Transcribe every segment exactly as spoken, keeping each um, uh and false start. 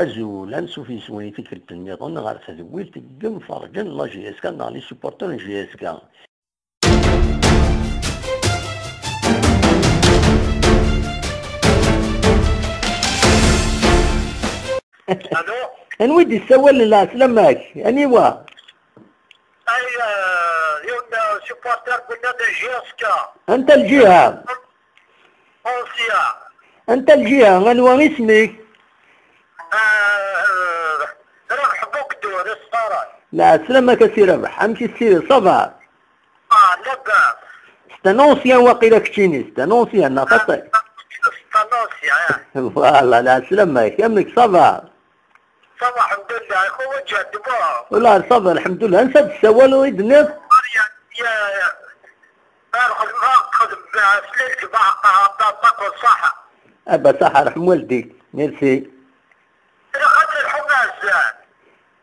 Azul, ansuf yes-wen i tikkelt nniḍen ɣer tedwilt n yimferǧen n la J S K neɣ les supporters n J S K. Allô? Anwa i d-yessawalen, lɛeslama-k? Aniwa? Ay, euh, yiwen, euh, supporter n la J S K. Anta lǧiha? Ancien. Anta lǧiha? Anwa isem-ik? Euh, Rabeḥ Bukdun, Isfaran. Lɛeslama-k a Si Rabeḥ, amek i si ça va? Ah, labas. C'est un ancien waqila keččini, c'est un ancien, neɣ xaṭi? Ah, c'est un ancien, hein. Voilà, lɛeslama-k, amek ça va? Ça va, الحمد لله. Wala, ça va, lḥemdullah. Ansa d-tessawaleḍ i d-tenniḍ? Ah, ben, ça, رحم والديك. Merci.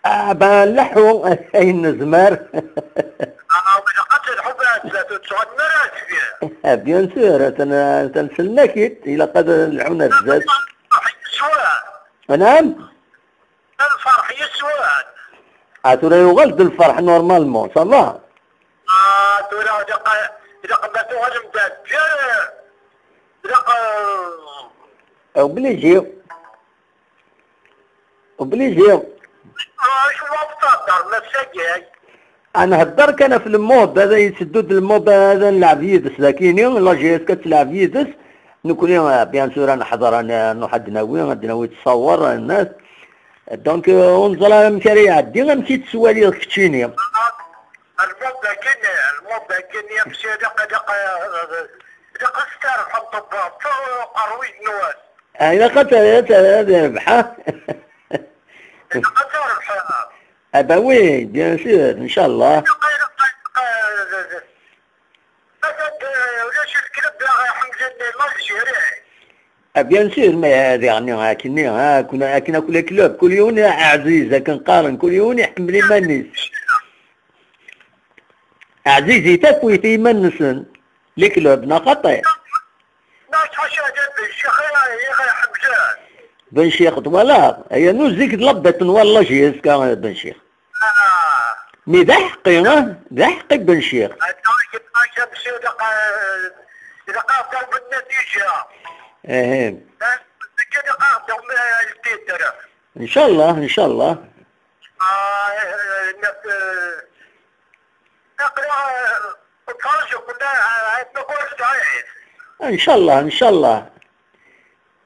Ah, ben, nleḥḥu ayen nezmer. Ah, bien sûr, atan, atan sellen-ak-id, ilaq ad nleḥḥu nezzat. Anɛam? Lferḥ yes-wen. Ah, tura yuɣal-d lferḥ normalement, ça va? Ah, tura ilaq, ilaq ma tuɣalem-d ar Lezzayer, ilaq, eh, obligé. Obligé. Ah, acu ma tettehder, ma segay? Ad nhedder kan ɣef le mode, ad yetteddu-d le mode, ad nleɛb yid-s dakini, la J S K ad telɛeb yid-s. Nekni, eh, bien sûr, ad neḥḍer, ad n-, nruḥ ad d-nawi, ad d-nawi ttṣawer, ad nas. Donc, euh, ur neẓri ara amek ara iɛeddi, amek i tettwaliḍ keččini? Lmod-agi, lmod-agi, amsi ilaq, ilaq, ilaq ad sterbḥen ṭebbat uqerruy-nwen. Ah, ilaq ad t-, ad t-, ad irbeḥ, ha? Ilaq ad terbeḥ. Ah bah oui, bien sûr, inchallah. Ilaq, ilaq, ilaq, Ulac lklub i aɣ-iḥemmlen l'Algérie. Ah, bien sûr, mais diɣen akken, akken, akken akk les clubs, kul yiwen ɛziz, akken qqaren, kul yiwen iḥemmel iman-is. Ɛzizit akk i iman-nsen, les clubs, neɣ xaṭi? Neɣ ḥaca d Ben Ccix i, i ɣ-iḥemmlen. Ben Ccix twalaḍ? Aya nu zik d la bête noire la J S K Ben Ccix. Ah. Mi d aḥeqqi, ah, d aḥeqqi Ben Ccix. Ilaq, ilaq, ilaq ad ḍerben natija. Ahem. Ah, ilaq ad ḍerben ltitre. Inchallah, inchallah. Ah, eh, eh, aql-aɣ, eh, nferrǧ, qlna, eh, eh, nqull Saɛid. Inchallah, inchallah.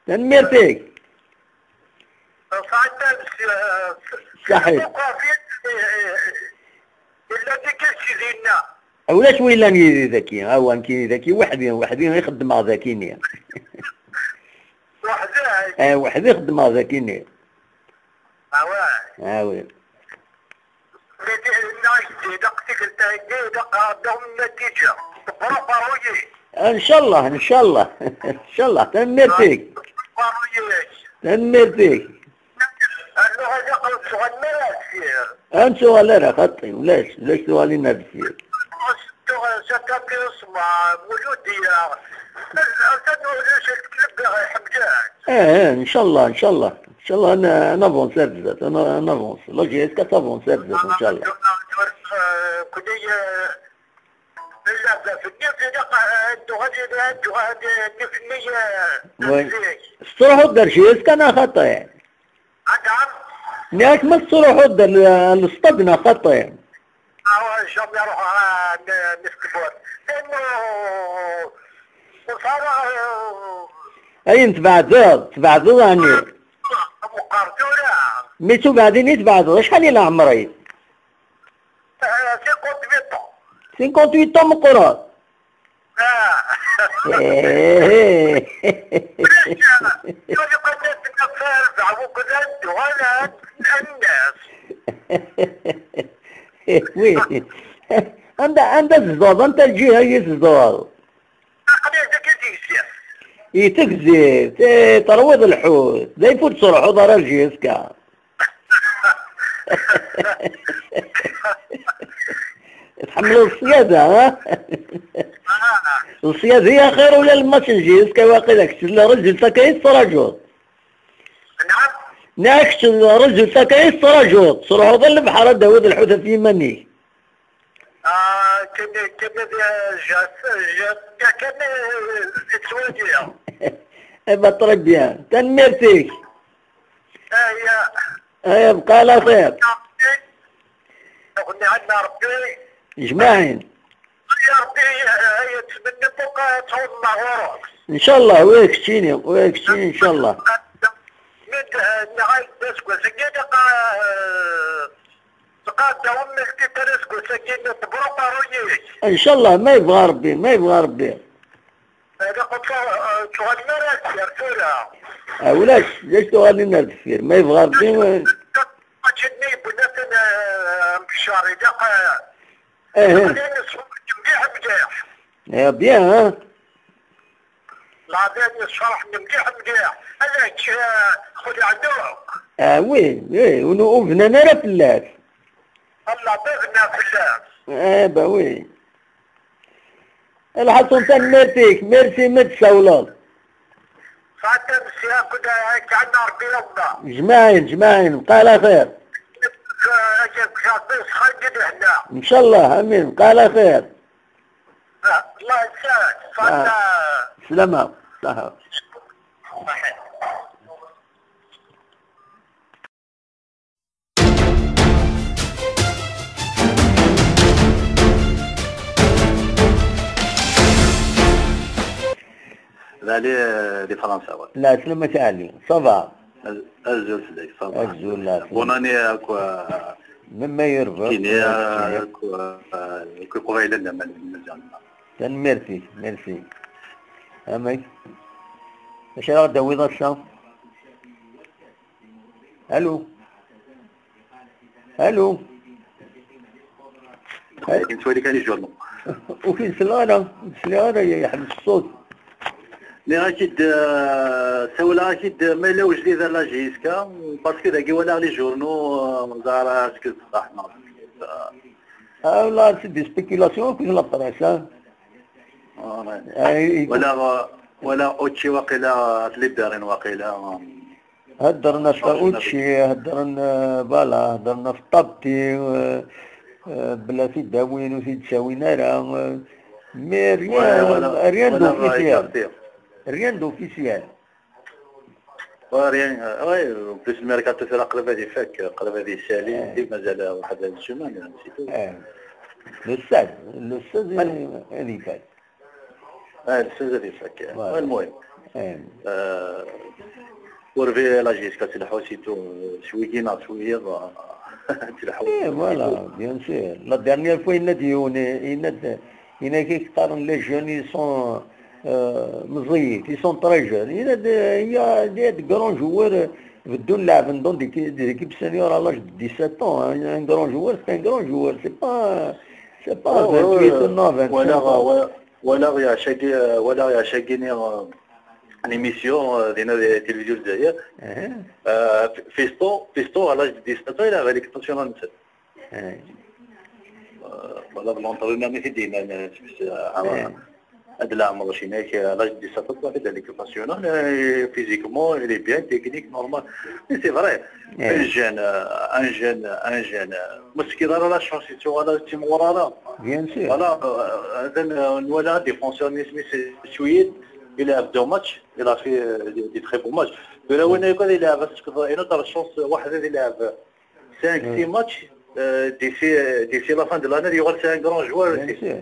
Tanemmirt-ik. Saɛid, eh, Saḥit. Uqafil, eh, eh, yella deg-s dinna. Ulac wi yellan yid-i daki, awa, nekkini daki weḥdi, weḥdi i xeddmeɣ dakini. Weḥd-k? Eh, weḥdi xeddmeɣ dakini. Awa. Awi. Ncallah, ncallah, ncallah, tanemmirt-ik. Tanemmirt-ik. Ad nuɣal ad qqel sɣel mi ara deffir. Ad nettuɣal ara xaṭi, ulac, ulac tuɣalin ar deffir. Tuɣal s akka Mulud, atan ulac lklub i ɣ-iḥemmlen. Eh, eh, ncallah, ncallah. Ncallah, ad n-, ad navansi ar zdat, ad n-, ad navansi. La J S K ad tavansi ar zdat, ncallah. Kuni, eh, nella da fenni, ilaq, eh, ad nuɣal, ad nuɣal, eh, nifenni, eh, oui. Tettruḥuḍ ar J S K neɣ xaṭi? Nniɣ-ak ma tettruḥuḍ ar l-, ar lestad neɣ xaṭi? Awa, jamais ruḥeɣ, ah, n-, n-, football. Liannu ur sɛiɣ ara, eh, ayen tbeɛdeḍ, tbeɛdeḍ ɛni? Meqqer tura. Mi tubeɛdin i tbeɛdeḍ, acḥal i leɛmer-ik? Eh, cinquante-huit ans. Cinquante-huit ans meqqreḍ? Ah. Eh. Oui. Anda, anda tzedɣeḍ? Anta lǧiha i tzedɣeḍ? Aql-i dagi Tegzirt. I Tegzirt, eh, terwiḍ lḥut. D ayf ur tettruḥuḍ ara ar J S K. Tḥemmleḍ ṣṣyada, ha? Ah. Ṣṣyada i axir ula lmatch n J S K waqila kečč la résultat kan i tettṛaǧuḍ. Nɛam. Neɣ kečč d résultat kan i tettṛaǧuḍ, truḥeḍ ɣer lebḥer ad d-tawiḍ lḥut ɣef yiman-ik. Ah, kan, kan ad, eh, jas-, jas-, kan, eh, tettwaliḍ. Eh ben, très bien. Tanemmirt-ik. Aya. Aya, bqa ɛla xir. Ṛebbi, ɣniɣ-am Ṛebbi. Jmaɛin. Ya Ṛebbi, eh, aya ttmenni, eh, tɛawneḍ ɣur-k. Ncallah, wa keččini, wa keččini, ncallah. Min, eh, nɣa-d aseggas-agi, ilaq, eh, tqadda ummi-k tikkal aseggas-agi, tebruq ṛṛuy-ik. Ncallah, ma yebɣa Ṛebbi, ma yebɣa Ṛebbi. Ilaq ur tu-, eh, tuɣalem ara ar deffir tura. Ah, ulac, ulac tuɣalin ar deffir, ma yebɣa Ṛebbi, eh. Mačči nni yewwin-asen, eh, Mkeccar, ilaq, eh, eh, eh. Lɛali n ṣṣeḥ mliḥ, mliḥ. Eh, bien, hein? Lɛali n ṣṣeḥ mliḥ, mliḥ. Ala kečč, eh, xulɛen akk. Ah, oui, oui, ur, ur bnan ara fell-as. Allah, ma bna fell-as. Eh, bah oui. Lḥaṣun, tanemmirt-ik, merci mi d-tsawleḍ. Sɛedda msiya, kul akka ɛna Ṛebbi yawḍa. Jmaɛin, jmaɛin, bqa ɛla xir. Akka, akka, Ṛebbi yesxer-d lehna. Ncallah, amin, bqa ɛla xir. Ah, Allah yesɛed, sɛedda. Ah, slama, ṣaḥa. Ṣaḥa. Lɛali, eh, di Fransa, wa. Lɛeslama-k a Ɛli, ça va? Az-, azul fell-ak, ça va. Azul, lɛeslama. Bonne année akk, euh, même meilleur vœu. Kini, euh, akk, euh, akk iqbayliyen, aman n lǧerna. Tanemmirt-ik, merci. Amek? Acu ara ɣ-d-tawiḍ ass-a? Allô? Allô? Nettwali kan ijernu. Ur k-id-sliɣ ara, ur k-id-sliɣ ara, yeḥbes ṣṣut. Nniɣ-ak-id, eh, ssawleɣ-ak-id, ma yella wejdid ar la J S K, parce que dagi walaɣ les journaux, eh, ẓer est-ce que ṣṣeḥ neɣ. Ah, là, c'est des spéculations, akked la presse, hein. Ah, ouais. Ah, i-, i-, walaɣ, walaɣ Ochi waqila, at Liberin waqila. Heddren ɣef Ucci, heddren, euh, voilà, heddren ɣef Ṭabti, euh, euh, bla tidawin ur t-id-ttawin ara, euh, mais rien, ouais, voilà, rien, voilà, d'officiel. Rien d'officiel. Ouais, rien, euh, ouais, en plus, le mercato tura qrib ad ifak, qrib ad yessali, eh, mazal waḥed la semaine, c'est tout. Eh. Le seize, le seize, ouais, ad ifak. Ah, le seize ad ifak. Voilà. Almuhim. Eh. Euh, ur bi la J S K telḥu, surtout, euh, s wigi neɣ s wiyiḍ, euh, telḥu. Eh, voilà, bien sûr. La dernière fois, yenna-d yiwen, yenna-d, yenna-k qqaren les jeunes, ils sont, euh, meẓẓiyit, ils sont très jeunes. Yenna-d, il y a des grands joueurs, euh, beddun leɛben dans des, des équipes seniors à l'âge de dix-sept ans, hein. Un grand joueur, c'est un grand joueur. C'est pas, c'est pas, ouais, ouais, vingt-huit, ouais, ou non, vingt-cinq ans. Walaɣ, walaɣ yeɛcagi, walaɣ yeɛcagi-nni, euh, une émission, euh, dinna di Télévision Lezzayer. Euh, Fisto, Fisto, à l'âge de dix-sept ans, il avait l'équipe nationale. Euh, voilà, l'entraîneur-nni i t-id-yennan, euh, ad leɛmer cinac, euh, à l'âge de dix-sept ans, il est l'équipe nationale, euh, physiquement, il est bien, technique, normal. Mais c'est vrai, un jeune, euh, un jeune, un jeune, euh, ma teskiḍ ara la chance, yettuɣal ad timɣur ara. Bien sûr. Voilà, euh, euh, nwala défenseur-nni isem-is Suède, il a fait deux matchs, il a fait, euh, des, des très bons matchs. Tura win akk ad ilɛeb, ad teskiḍ une autre chance, waḥed ad ilɛeb cinq, six matchs, euh, d'ici, d'ici la fin de l'année, il y aura un grand joueur aussi. Bien sûr,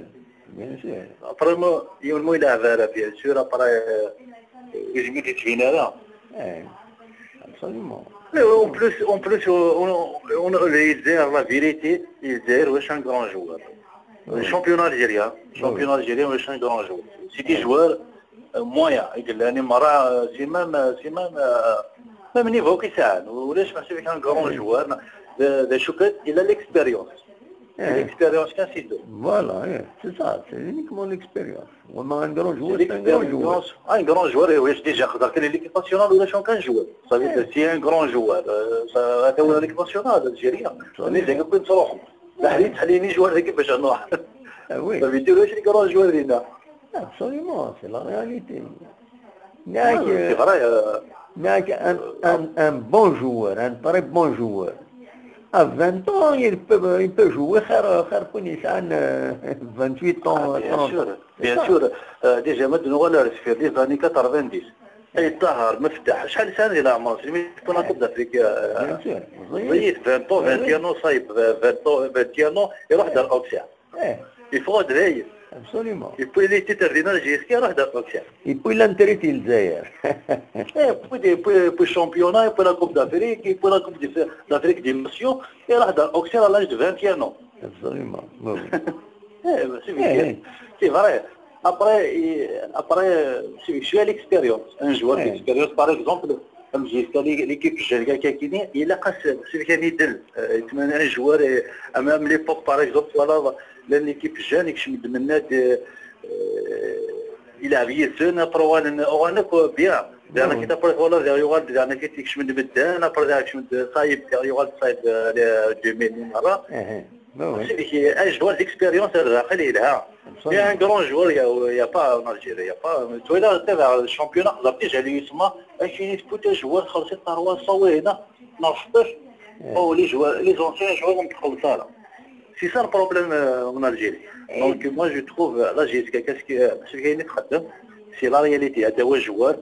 bien sûr. Après, moi, il y a un mois, il a, bien sûr, après, euh, je me dis, tu viens là. Eh, absolument. Mais en plus, en plus, on, on, on, les Lezzayer, la vérité, les Lezzayer, ouais, c'est un grand joueur. Oui. Le championnat algérien, oui, oui, championnat algérien, ouais, c'est un grand joueur. C'est des joueurs, euh, moyens. Et que l'année, Mara, euh, c'est même, euh, c'est même, euh, même niveau qui ça. Ou les, c'est un grand joueur. De, de Chouquet, il a l'expérience. Eh. L'expérience, qu'est-ce qu'il donne ? Voilà, eh, c'est ça, c'est uniquement l'expérience. On a un grand joueur, c'est un grand joueur. Ah, un grand joueur, eh oui, je dis, j'ai regardé l'équipe nationale, il a aucun joueur. Ça veut dire, c'est un grand joueur. Euh, ça, l'équipe nationale algérienne. Mais c'est que ça. Là, il est joueur d'équipe, je... Ah oui. Ça veut dire, c'est un grand joueur, il a. Absolument, c'est la réalité. Nniɣ-ak, c'est vrai, euh, nniɣ-ak un, un, un bon joueur, un très bon joueur. À vingt ans, il peut, il peut jouer خير, خير كون يسعى vingt-huit ans, ah, bien sûr, bien sûr. Euh, déjà, ma d-nuɣal ar deffir, les années quatre-vingt-dix. Ay Ṭaher, Meftaḥ, acḥal sɛan di leɛmer, c'est lui qui prend la Coupe d'Afrique, euh, bien sûr, ẓid, vingt ans, vingt et un ans, ça y est, vingt ans, vingt et un ans, iruḥ-d ar Auxerre. Eh. Il faut adhérer. Absolument. Et puis les titres de J S K, il faut adhérer. Et puis l'entrée de Zaire. Et puis, et puis, et puis championnat, et puis la Coupe d'Afrique, et puis la Coupe d'Afrique des Nations, et là, à l'âge de vingt et un ans. Absolument. Oui, oui. Eh, c'est vrai. Après, après, c'est l'expérience. Un joueur d'expérience, par exemple, comme J S K, l'équipe jeune, il a cassé, c'est un joueur, à même l'époque, par exemple, voilà, l'équipe jeune, il a bien, après, voilà, après, voilà, après, ça y est, il a deux mille, voilà. C'est un joueur d'expérience, il a un grand joueur, il y a, il y a pas en Algérie, il y a pas. Tu vois, là, le championnat, il a déjà les joueurs, خلصت trois cents وهنا نرحبش. Oh, les joueurs, les anciens joueurs, on trouve ça là. C'est ça le problème, euh, en Algérie. Donc, moi, je trouve, euh, la J S K, qu'est-ce que, euh, c'est la réalité. Il y a des joueurs,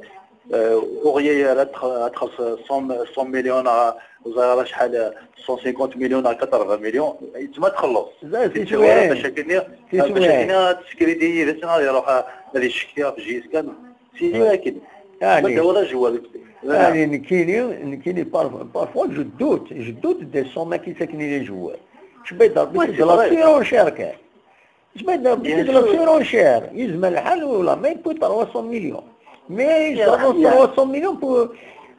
euh, au lieu d'être, être cent, cent millions à, cent cinquante millions à quatre-vingts millions, il te met trop. C'est vrai. C'est vrai. C'est vrai. C'est vrai. يعني، يعني، نكيني، نكيني par-, parfois je doute, je doute des sommes qui ساكنين les joueurs. Je vais dire, c'est de la surenchère كاين. Je vais dire, c'est de la surenchère. يزمى الحال ولا ما يكون trois cents millions. Mais trois cents millions pour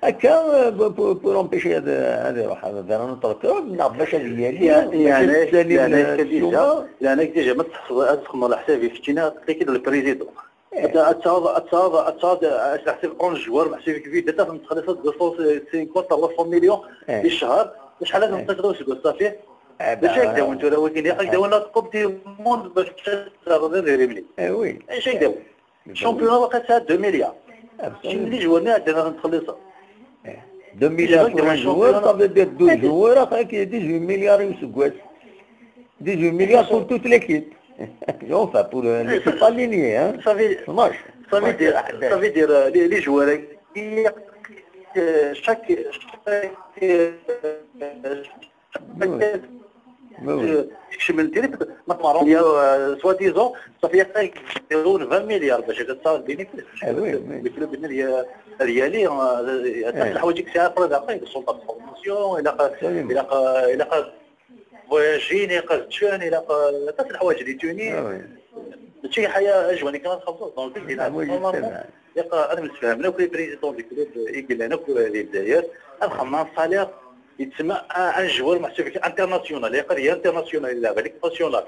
هكا، pour, pour, pour empêcher هذا، هذا يروح، هذا دار نترك، نعرف باش هذه هي اللي، يعني، باش تسالي يعني، السومة. يعني، déjà ما تحصل، تخمم على حسابي في التشينا، تلقي كده le président. أت-، أتصاب، أتصاب، أتصاب، أحسب onze joueurs، محسوب كبير، داتا في المتخلصات deux cent cinquante، trois cents millions في الشهر. شحال لازم تقدروا تسدوا؟ صافي. باش هكذا وانتو راه واقفين، ياك هكذا ولا كوب دي موند باش تشد غير ريمني. اي وي. ايش هكذا؟ الشامبيون واقع ساعة deux milliards. شنو اللي جوارنا عندنا غنتخلصها؟ Deux milliards pour un joueur, ça veut dire deux joueurs, après qu'il y a dix-huit milliards une seconde. Dix-huit milliards pour toute l'équipe. Enfin, pour le, l'équipe alignée, hein. Ça veut, ça veut dire, ça veut dire, euh, les, les joueurs, euh, chaque, chaque, euh, chaque, euh, كيكشف من التيري، ما تمارون، يا، آه، soi-disant، صافي يقدروا vingt milliards باش يتصل bénéfice. Le club هذه، هذه لي، آه، حتى الحوايج كي ساعه اخرى دقيق، السلطه الفورماسيون، الى ق-، الى ق-، الى ق-، فواياجين، الى ق-، جون، الى ق-، حتى الحوايج اللي توني. ماشي حياه اجواني كما تخلصوا، donc دينا normalement. ياك، انا متفاهم لك، لي بريزيدون دي كلوب يقول لنا كره ديال الجزائر، الخمام صالير يتسمى، آه، ان جوار محسوب انترناسيونال، يقدر هي انترناسيونال يلعب عليك ناسيونال.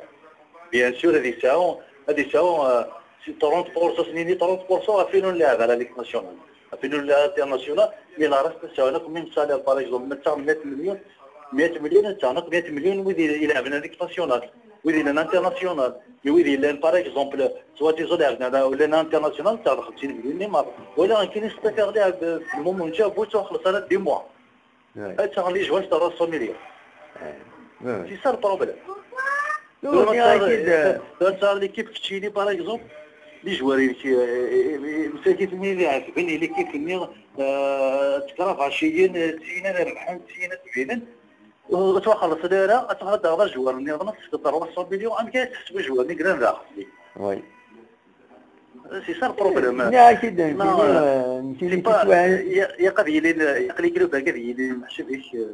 بيان سور، هذه ساعه، هذه ساعه، آه، سي trente pour cent، سنيني trente pour cent غافلين نلعب على ليك ناسيونال، غافلين نلعب انترناسيونال. مي لا ريست ساعه، هناك ميم صالير، باغ اكزومبل، ما تاع مية مليون، مية مليون، انت هناك مية مليون ويدي يلعب على ليك ناسيونال، ويدي لنا انترناسيونال، ويدي لنا، باغ اكزومبل، سوا ديزو لعبنا ولا انترناسيونال تاع خمسين مليون نيمار، ولا كاين يستفيد لعب في المومون جابو، خلص على دي موا. هاد تاع لي جوار تاع راس فاميليا. سي سا البروبليم. دونك، دونك، أكيد. دونك، تاع ليكيب كتشيني، باغ اكزومبل، لي جوار يمشي، مساكين اللي عجبني ليكيب مني، آه، تكرا عشرين، تسعين، ربحان، تسعين، سبعين. وتوخلص دايره، اتغدى على جوار، ني غنص trois cents millions، ام كاين تحسب جوار، ني كران داخل. وي. سي سا البروبليم. لا، اكيد، ما، يمكن، آه، يمكن سي با، يتسوى. يا، يا قد يلين، يا قلي كيلو باكر يلين، محسوب هيك، آه،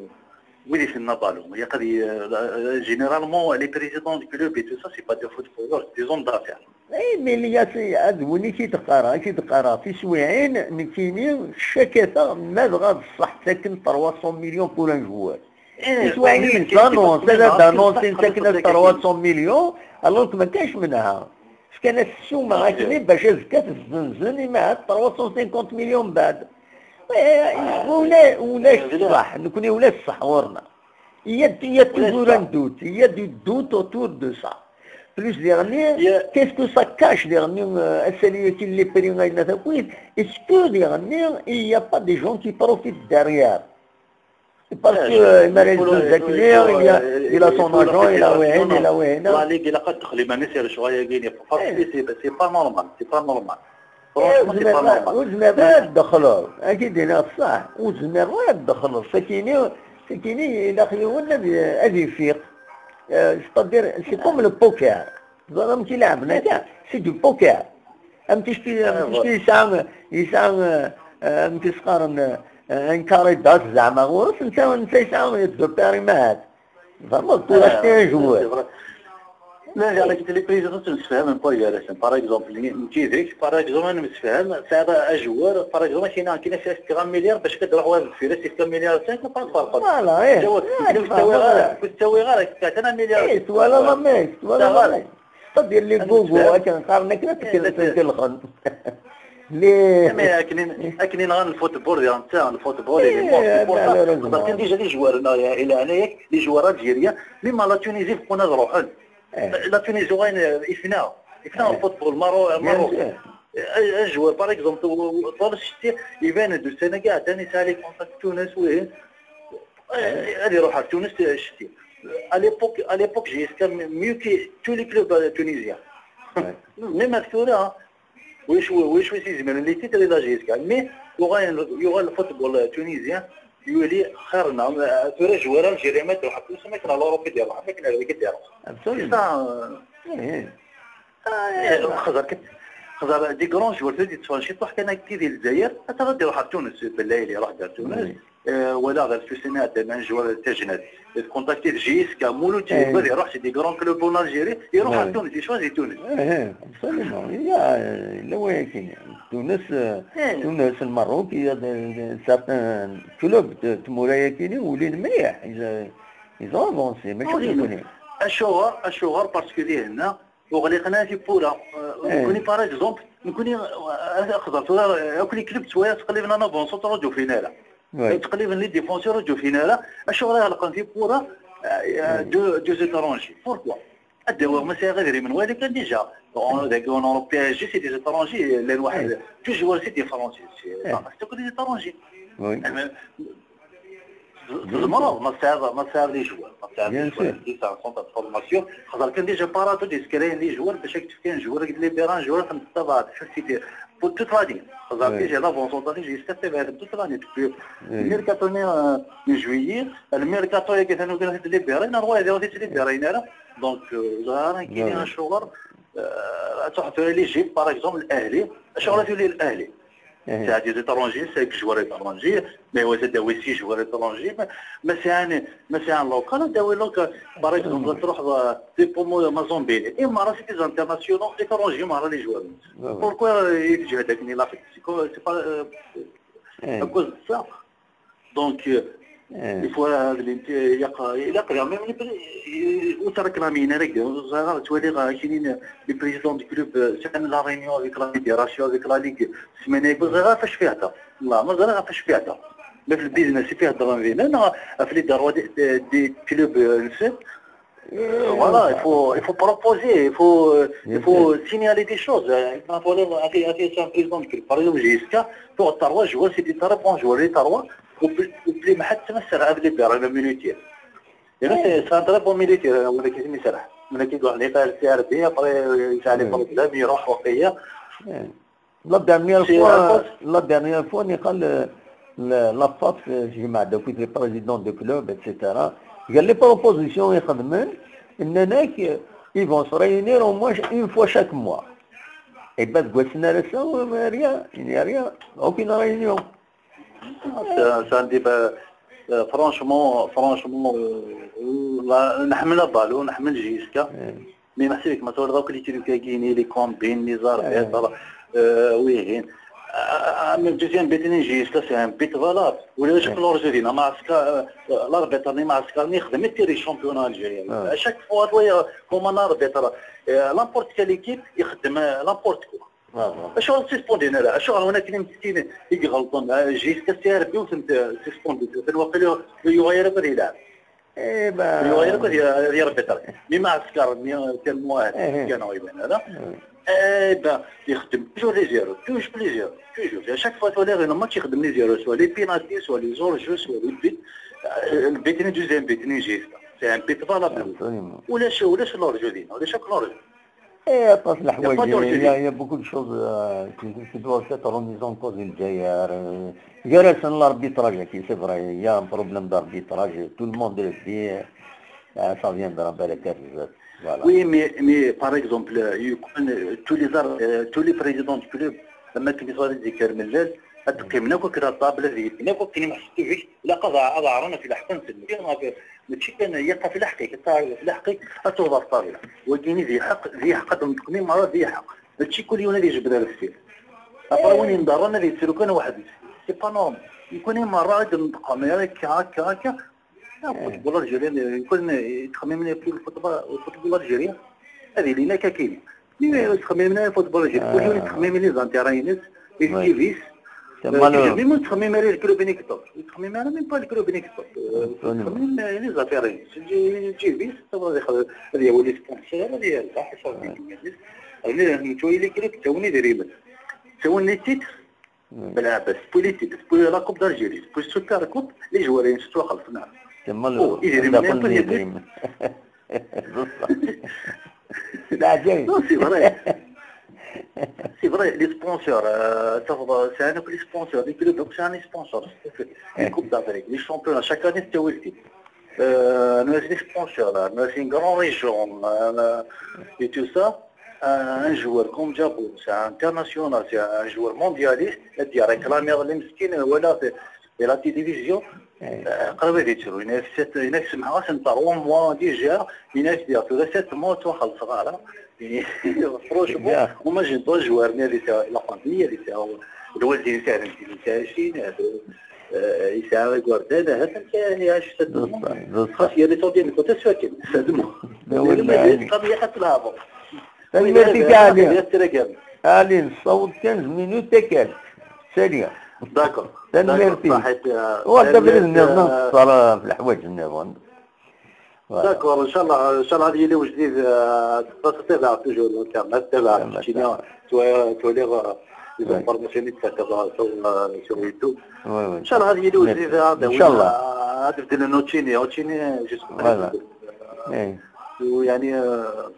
ويلي في النابالو، يا قد ي-، آه، جينيرالمون، لي بريزيدون دو كلوب اي تو سا، سي با دو فوتبولور، دي زوم دافير. اي، مي اللي ياسي، هاد وين كي تقرا، كي تقرا في سويعين، نكيني، الشكاثة، ما بغا بصح، ساكن trois cents millions pour un joueur. إيه، يسوى يعني، إيه، كاين دانونس، كاين هذا دانونس، كاين نساكن كاين trois cents millions، الوغ ما كاينش منها. كان السومة هكذا باش زكات الزنزن، ما عاد trois cent cinquante millions بعد. إيه، ولا، ولا الصح، نكوني ولا الصح ورنا. Il y a, il y a toujours un doute, il y a du doute autour de ça. Plus diɣenni, qu'est-ce que ça cache diɣenni, euh, ass-agi les prix ayna takit, est-ce que diɣenni, il n'y a pas des gens qui profitent derrière? Parce que, euh, il m'a il a, il a son agent, il a wihin, il a wihin. La ligue, il a pas de problème, c'est le choix, il a gagné. Parce que c'est, c'est pas normal, c'est pas normal. Franchement, c'est pas normal. Ur zmireɣ ara ad d-dexleḍ. Ad k-id-iniɣ ṣṣeḥ. Ur zmireɣ ara ad d-dexleḍ. Sakini, sakini, ilaq yiwen ad, ad ifiq. Euh, c'est-à-dire, c'est comme le poker. Teẓriḍ amek i leɛben akka? C'est du poker. Am ticki, am ticki yesɛa, yesɛa, euh, euh, amek i s-qqaren, euh, un carré d'as zeɛma ɣur-s, netta, netta yesɛa deux paires imahat. Vraiment, pour acheter un joueur. C'est vrai. لا، لا، راك تلي بريزيدون تمسفهم بوي يا رسم. Par exemple, نتيذيك، par exemple، أنا مسفهم، سعر أجوار، par exemple، كاين، كاين سعر كام مليار باش كتروح واحد في سعر كام مليار، سعر كتروح فرق. Voilà، إيه. كنت تسوي غير، كنت تسوي غير، كانت أنا مليار. إيه، ولا لا، ميك، ولا لا، ميك. تدير لي غوغو، كنقارنك، كنقارنك. لي. Mais أكنين، أكنين غير الفوتبول، يا نتا، الفوتبول، إيه، les morts، c'est pour ça. خاطر كاين déjà les joueurs، هنا، إلى هنا ياك، les joueurs algériens، même la Tunisie، بقونا نروحون. La Tunisie، وين، إفنا، إفنا الفوتبول، مارو، مارو. Un joueur، par exemple، طول الشتي، يبان هادو السنة كاع، تاني سالي كونتاكت تونس، وين. غادي يروح على تونس، شتي. À l'époque، à l'époque، جي اس كا mieux que tous les clubs tunisiens. Même هاد الثورة، ويش، ويش، ويش يزمن les titres إلى جي اس كا. Mais يغال، يغال الفوتبول التونسي يولي خيرنا. ثورة جوارة الجيري ما تروح تونس، ما كان على أوروبا ديالها، ما كان على ديالها. Absolument. C'est ça. خزر كت-، خزر des grands joueurs، تدي تفرنشي، تروح كان كي ديال الجزائر، حتى غادي يروح لتونس، بالليل يروح دار تونس. آه، ولا غير في سنة عندنا جوار تجنات. كونتاكتي في جي اس كا مولو تي، غادي يروح سي des grands clubs en Algérie، يروح على تونس، يشوازي تونس. إيه، إيه، absolument. يا، لا، ولكن تونس، آه، تونس، المروك، هي د-، د-، certains clubs ت-، تمورايا كيني ولين مليح، إذا، إذا أفونسي، ماشي وي. كوني. أشوغر، أشوغر، parce que هنا وغليقنا في بورا. آه، نكوني par exemple، نكوني، آه، خضر، آه، كل كلب شوية تقريبًا أنا بونسو تروجو فينا لا. تقريبًا les défenseurs جو فينا لا. أشو راه غلقن في بورا، آه، دو، دو زيترونجي. Pourquoi؟ الدواء ما سي غير من والي كان déjà. ذاك اون اوروبي جي سي دي زيترونجي، لان واحد، تو جوار سي دي فرونسي، سي، تقول لي زيترونجي. تزمرض، ما تصعب، ما تصعب لي جوار، ما تصعب لي جوار. دي سان سونتر فورماسيون، خاطر كان ديجا باراتو دي سكرين لي جوار باش يكتب كان جوار، قلت لي بيران جوار، تنتبع شفتي دي بوت تفادي. خاطر ديجا لافونسون تاع ديجا يستفاد هذا بوت تفادي. الميركاتو ني، آه، من جويي، الميركاتو يا كيف انا قلت لي بيران، راه هذا اللي لي بيران انا. دونك، آه، زهران كيني شغل، آه، تروح تولي ليجيبت، باغ اكزومبل، الاهلي، شغل تولي الاهلي. ساعة دي زيترونجي، ساعة جوار ايترونجي، مي هو زاد ويسي جوار ايترونجي، ما، ما ساعة، ما ساعة لوكال، داوي لوكال، باغ اكزومبل، تروح دي بومو مازومبيلي، اي مارا سي دي زانترناسيونال ايترونجي، مارا لي جوار. بوركوا يتجه هذاك ني لافيك؟ سي كو، سي با، آه، اكوز دو سا. دونك، آه، يفوا هذا اللي انت يق-، يقرا ميم لي بري-، وتركلامينا لك، زعما توالي غا كاينين لي بريزيدون دو كلوب، آه، سان لا رينيون افيك لا فيديراسيون، افيك لا ليغ، السمانه يقول زعما فاش فيها هضر. لا، ما زعما فاش فيها هضر. ما في البيزنس فيها هضر ما بيننا، في لي داروا دي، دي، دي كلوب، آه، نسيت. Voilà, il faut, il faut proposer, il faut, il faut signaler des choses. Par exemple, J S K, pour trois joueurs, c'est des très bons joueurs, les trois, وبلي ما حد تمسر هذا اللي بيرا لو ميليتير. يعني سي، سي ان تري بون ميليتير، ولا كيسمي سرح. ولا كيقول عليه قال سي ار بي، ابري يسالي بروبليم، يروح وقيه. La dernière fois, la dernière fois, نقال ل-، لافاس، جمع دوك لي بريزيدون دو كلوب، ايتترا. قال لي بروبوزيسيون يخدمن، اننا ils vont se réunir au moins une fois chaque mois. Et ben, تقول سنا رسا، rien, il n'y a rien, aucune réunion. سا، سا ندي با، فرانشمون، فرانشمون، نحمل بالو، نحمل جيسكا. مي نحسبك ما تولي دوك لي تروك كاينين، لي كومبين، لي زاربيتر، آه، ويهين. آه، آه، من دوزيام بيت نيجي، سا سي ان بيت فالاب. ولا جاك لورجيرينا، مع سكا، آه، لاربيتر ني مع سكا ني يخدم يتيري شامبيون الجيريان. اشاك فوا دويا كوما لاربيتر، آه، لامبورت كال ايكيب يخدم، آه، لامبورت كوا. اشو سيسبوندينا لا؟ اشو هنا كاين مسكين يغلطون، آه، جيسكا سي ار بي وتنت سيسبوندي، واقيلا يغير غير يلعب. Eh ben, il y aura que des, des arbitres. Mais ma askar, mais, euh, tellement, euh, eh, bien, non, il y en a là. Eh ben, il y a toujours les erreurs, toujours les erreurs, toujours. Et à chaque fois, tu as un match, il y a des erreurs, soit les pénalties, soit les hors-jeux, soit les buts. Euh, le but, le deuxième but, il est juste. C'est un but valable. Absolument. Ou les, ou les, l'hors-jeu, dis, ou les chocs l'hors-jeu. Et parce que la, il y a pas d'hors-jeu. Il y a, il y a beaucoup de choses, euh, qui, qui doivent être remises en cause, il y a, euh, il y a l'arbitrage, qui, c'est vrai, il y a un problème d'arbitrage, tout le monde le dit, euh, ça viendra, ben, les cases, voilà. Oui, mais, mais par exemple, euh, il y a, euh, tous les ar-, euh, tous les présidents du club, لما كنت غادي ندير كامل الليل، هاد القيم هنا كنت هاد الطابلة ديال هنا كنت كاين محسوب فيك، لا قضاء، هذا عرنا في الحق نسلم. ماشي كان يقف لحقك، يقف لحقك، أتوضع الطابلة. وكاين ذي حق، ذي حق، هاد التقنين مرة ذي حق. هادشي كل يوم هذه جبدة للسير. أقرا وين ينضر، أنا ذي يسيرو كان واحد. C'est pas normal. يكون مرة هاد النطقة، ما هكا، هكا، هكا. الفوتبول الجزائري يكون يتخمم لي في الفوتبول، الفوتبول الجزائري. هذه لينا كاكيني. مي يتخمم لنا الفوتبول الجزائري. كل يوم يتخمم لي زانتيرينيس، يسكيفيس. تما لو مي يتخمم على الكلوب نيكتوب. يتخمم على ميم با الكلوب نيكتوب. يتخمم لي زانتيرينيس. جي، جي بيس، هذا يخ-، هذا هو لي سبونسور، هذا هي البحث، صافي. هنا نتوي لي كلوب، تاوني دريمن. تاوني تيتر. بالعباس، بوليتيك، بو لا كوب دالجيري، بو السكر كوب، لي جوارين ستو خلصنا. تما أوه، إذا ال-، ما يكون يدري. بصح. لا، جاي. Non, c'est vrai. C'est vrai, les sponsors, euh, تفضل، c'est un les sponsors, les clubs, donc c'est un sponsor. Les coupes d'Afrique, les championnats, chaque année, c'est Wilfried. Euh, nous, les sponsors, là, nous, c'est une grande région, euh, et tout ça. Un joueur comme Djabou, c'est un international, c'est un joueur mondialiste, il a réclamé les mskines, voilà, c'est, c'est la télévision. قريب يديروا، هنا في ست، هنا في سمحة، c'est trois mois déjà، هنا في ديال ثلاثة، sept mois، توخل صغار. Franchement، هما جي دو جوار، هنا اللي ساعة، لا فامي، اللي ساعة، الوالدين ساعة، اللي ساعة شي، يسعى غير كواردان، هذا كان يعيش في الدنيا. خاص هي اللي تودي لك وتسفكن. هذا هو اللي ما يديرش قضية حتى الهضر. تنميرتي كاع علي. يا السلام. علي، نصوت quinze minutes تاكل. سالية. داكور. تنميرتي. داكور، صحيت، آه، وانت سالية، بإذن الله آه، نتصرف في الحوايج النظام. Voilà. داكور، إن شاء الله، إن شاء الله هذه اللي وجديد، آه، تقدر تتابع توجور الانترنت، تتابع تمام. التشينيا، تو-، تولي، آه، لي زانفورماسيون اللي تتابع سو، آه، سو يوتيوب. وي، وي. إن شاء الله هذه اللي وجديد، هذا إن شاء الله. آه، هذا بدل إنه تشينيا، وتشينيا جيست. Voilà. إيه. ويعني، آه،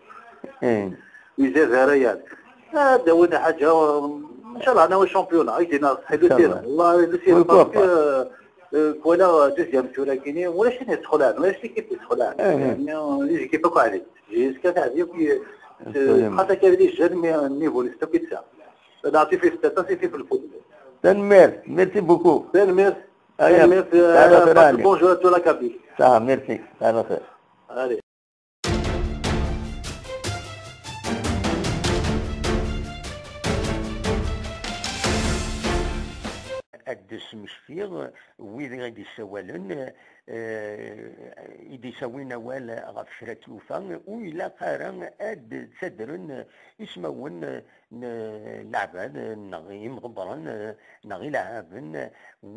إيه. ويزيد هذا يعني. آه، داوينا حاجة، إن شاء الله أنا والشامبيون، أيدينا، حلو إن شاء الله. سير. والله، لو سير، باسكو، آه، آه، فوالا، دوزيام تور كيني، ولا شي يدخل عنه، ولا شي كيف يدخل عنه. إيه. يعني، آه، لي زيكيب كاع عليك. جيسكا تاع ديك، آه، خاطر كاين لي جون، مي، نيفو لي ستوك يتسع. نعطي فيه ستة، نعطي فيه في الفوتبول. تنميرت، merci beaucoup. تنميرت. أيا. تنميرت، تعال آه، خير passe عليك. Bonjour à toute la Kabylie. صح، merci. تعال خير. Allez. Ad d-smektiɣ wid i d-yessawalen, eh, i d-yessawin awal ɣef kra n tlufa, ur ilaq ara ad ttadren ismawen n leɛbad, neɣ imḍebbren, neɣ ileɛɛaben,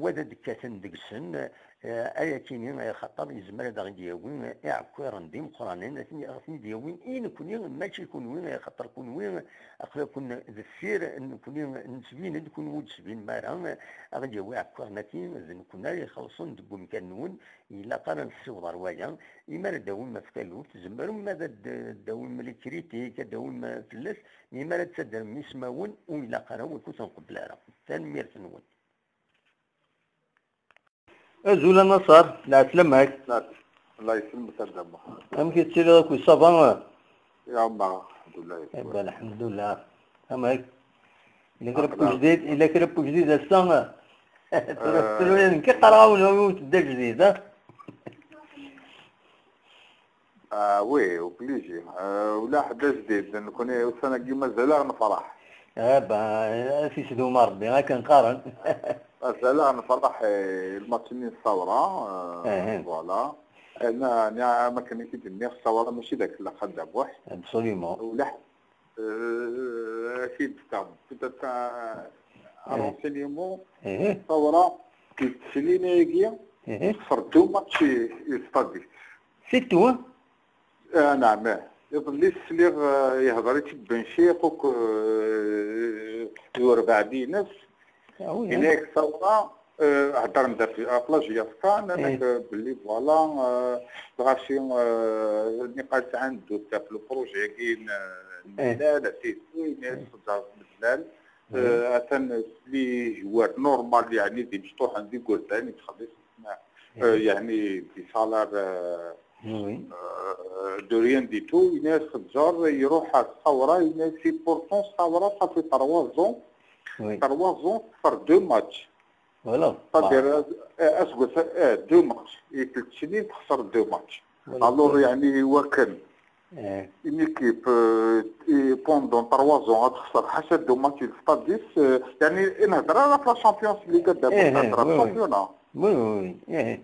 wad ad d-kkaten deg-sen, Eh, ayakini, eh, xaṭer yezmer ad aɣ-d-yawi iɛekkiren d imeqqranen, ad ten-, ad ten-id-yawi i nekni, mačči kunwi, eh, xaṭer kunwi, eh, aql-aken deffir, nekni nettbin-d, kunwi ur d-tbinem ara, eh, aɣ-d-yawi iɛekkiren-agi, d nekni ara ixellṣen deg umkan-nwen, ilaq ara nessiweḍ ɣer waya, imi ara d-tawim ɣef taluft, tzemrem ad d-, d-tawim les critiques, ad d-tawim, eh, fell-as, mi ara d-tadrem ismawen, ur ilaq ara, ur ken-nqebbel ara. Tanemmirt-nwen. Azul a Naṣer, lɛeslama-k. Lɛes-, Allah yesselmek a Dda Muḥ. Amek i tettiliḍ akk, ça va? Ya Ɛmer, alḥemdulillah. Eh ben, alḥemdulillah. Amek? Yella kra n wejdid, yella kra n wejdid ass-a? Tura, eh, tura nekk qqareɣ-awen, awi-, awi-, d ajdid, ha? Ah, oui, obligé. Ah, ula ḥedd ajdid, nekni ussan-agi mazal-aɣ nefṛeḥ. Ah, ben, ad t-isdum Ṛebbi, akken qqaren. Mazal-aɣ nefṛeḥ, eh, lmatch-nni n Ṣawra, eh, voilà. Ɛni, ɛni, am akken i k-id-nniɣ, Ṣawra mačči d akellex a Dda Muḥ. Absolument. Ula ḥedd, eh, ak-id-fkeɣ peut-être, eh, un renseignement. Ṣawra, deg tesnin-agi, texṣer deux matchs i, i Stade. C'est tout, hein. Ah, naɛam, eh. Iḍelli sliɣ, eh, yehder-itt-id Ben Chiq akk, eh, d urbaɛd-ines. Ah oui, hein. Yenna-yak Ṣawra, eh, heddren-d ɣef, ɣef la J S K, nnan-ak, eh, belli voilà, eh, lɣaci, eh, niqal sɛan doute ɣef le projet-agi n, eh, n Medlal, ati, yenna-yak txezzreḍ Medlal, eh, atan les joueurs normal, yeɛni d imecṭuḥen d igerdan, yettxelliṣ, eh, yeɛni des salaires, eh, euh, de rien du tout. Yenna-yas Xezzer, iruḥ ar Ṣawra, yenna-yas, et pourtant Ṣawra, ça fait trois ans, trois ans, texser deux matchs. Voilà. C'est-à-dire, euh, aseggas, euh, deux matchs. I tlata snin texser deux matchs. Alors, yeɛni, iwakken une équipe, euh, et pendant trois ans ad texser ḥaca deux matchs, il stade, euh, yeɛni, i nhedder ara ɣef la Champions League, d'abord, eh, eh, la championnat. Oui, oui, oui.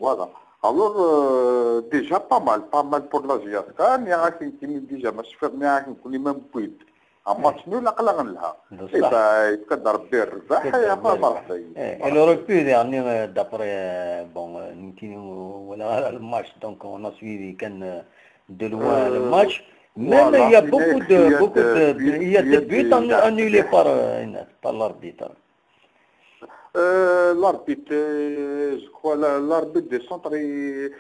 Voilà. Alors, euh, déjà pas mal, pas mal pour la J S K. Nniɣ-ak nekkini déjà, ma cfiɣ, nniɣ-ak nekkini ma newwi-d un match nul, aql-aɣ nelha. Eh ben, yefka-d Rebbi rrbeḥ, ya marḥba. Eh, elle aurait pu, yeɛni, euh, d'après, euh, bon, euh, nekkini ur walaɣ ara le match, donc on a suivi kan, euh, de loin le match. Même il y a beaucoup de, beaucoup de, il y a des buts annulés par, euh, par l'arbitre. Euh, l'arbitre, euh, je crois, la, l'arbitre de centre, il,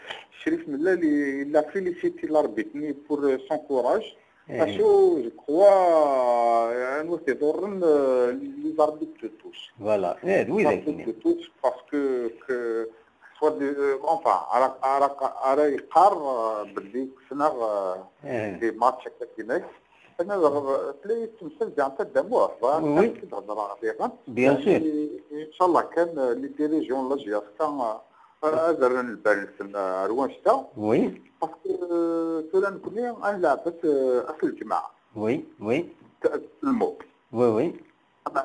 Chérif Mellal, il, il a félicité l'arbitre ni pour, euh, son courage. Parce que, je crois, euh, un autre erreur, euh, les arbitres de touche. Voilà. Eh, oui, les arbitres de touche, parce que, que soit de, euh, enfin, ara, ara, ara yeqqar, euh, belli kkseɣ, euh, des matchs, euh, Akken ad aɣeɣ, tella yettemsal diɣen taddamuɣt, bɣiɣ kan ad d-hedreɣ diɣen. Bien sûr. Inchallah kan, euh, les dirigeants n la J S K, euh, ad rren lbal-nsen, euh, ar wannect-a. Oui. Parce que, euh, tura nekkni ad nleɛbet, euh, ass n lǧemɛa. Oui, oui. Lmo. Oui, oui.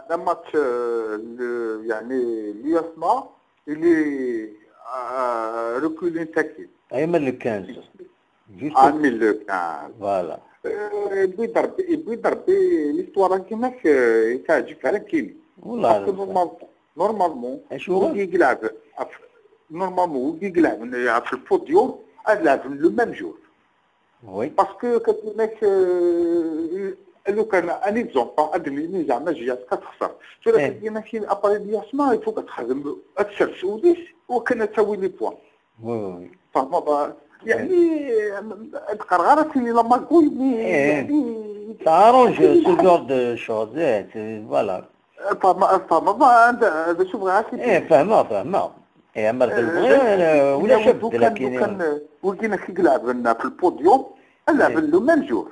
Le match, euh, le, yeɛni, l'U S M A, il est, euh, reculé, attaqué. Ay, mais le quinze. Juste. Ah, mais le quinze. Voilà. Euh, yewwi-d Rebbi, yewwi-d Rebbi l'histoire-agi, ma, euh, teɛǧeb ara nekkini. Parce que normal-, normalement, wigi i ilɛeben ɣef, normalement, wigi i ilɛeben ɣef le podium, ad lɛeben le même jour. Oui. Parce que, كتقول لك, euh, لو كان un exemple, ad d-nini zeɛma J S K texser. Tura, كتقول لك, après l'U S M A, il faut ad texdem, ad tsers ul-is, u akken ad tawi les points. Oui, oui, oui. Tfehmeḍ? Yeɛni, ad qqareɣ ara tili la magouille, mais, yeɛni, ça arrange ce genre de choses, eh, c'est, voilà. Tfehmeḍ, tfehmeḍ, anda, d acu bɣiɣ ad k-id-iniɣ. Eh, fehmeɣ, fehmeɣ. Eh, amer d lebɣi, eh, ulac abeddel akkin. Lukan, wigi i ilɛeben ɣef le podium, ad lɛeben le même jour.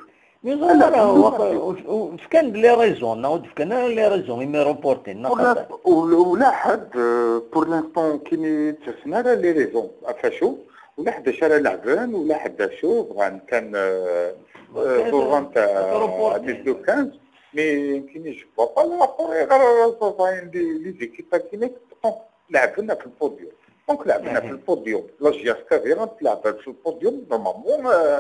Fkan-d les raisons, neɣ ur d-fkan ara les raisons, imi reporté, neɣ xaṭer. Ula ḥedd, euh, pour l'instant, ur d-ttasen ara les raisons ɣef wacu, ula ḥedd acu ara lɛeben, ula ḥedd acu, bɣan kan, euh, euh, ḍurren-t à mise de quinze, mais nekkini, je vois pas le rapport, ayɣer ara ẓẓayen les, les équipes akkin, donc, lɛeben ɣef le podium. Donc, lɛeben ɣef le podium. La J S K diɣen telɛeb ɣef le podium, normalement, euh,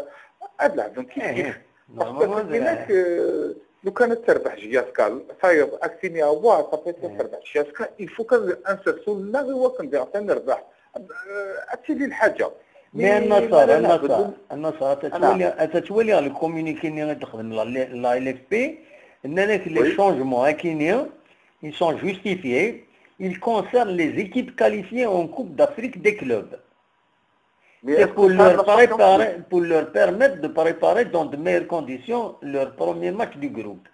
ad lɛeben kif kif. Parce que, euh, lukan ad terbeḥ J S K, tayeḍ, ad k-tini, ah, ça fait ad terbeḥ J S K, il faut kan ad nsersu lneɣ i wakken diɣen ad nerbeḥ. Euh, ad tili lḥaǧa. Mais a Nasser, a Nasser, a Nasser, ad twaliḍ, ad twaliḍ le communiqué-nni i d-texdem la, la L F P, nnan-ak les changements akkin-nni, ils sont justifiés, ils concernent les équipes qualifiées en Coupe d'Afrique des clubs. C'est pour leur préparer, pour leur permettre de préparer dans de meilleures conditions leur premier match du groupe.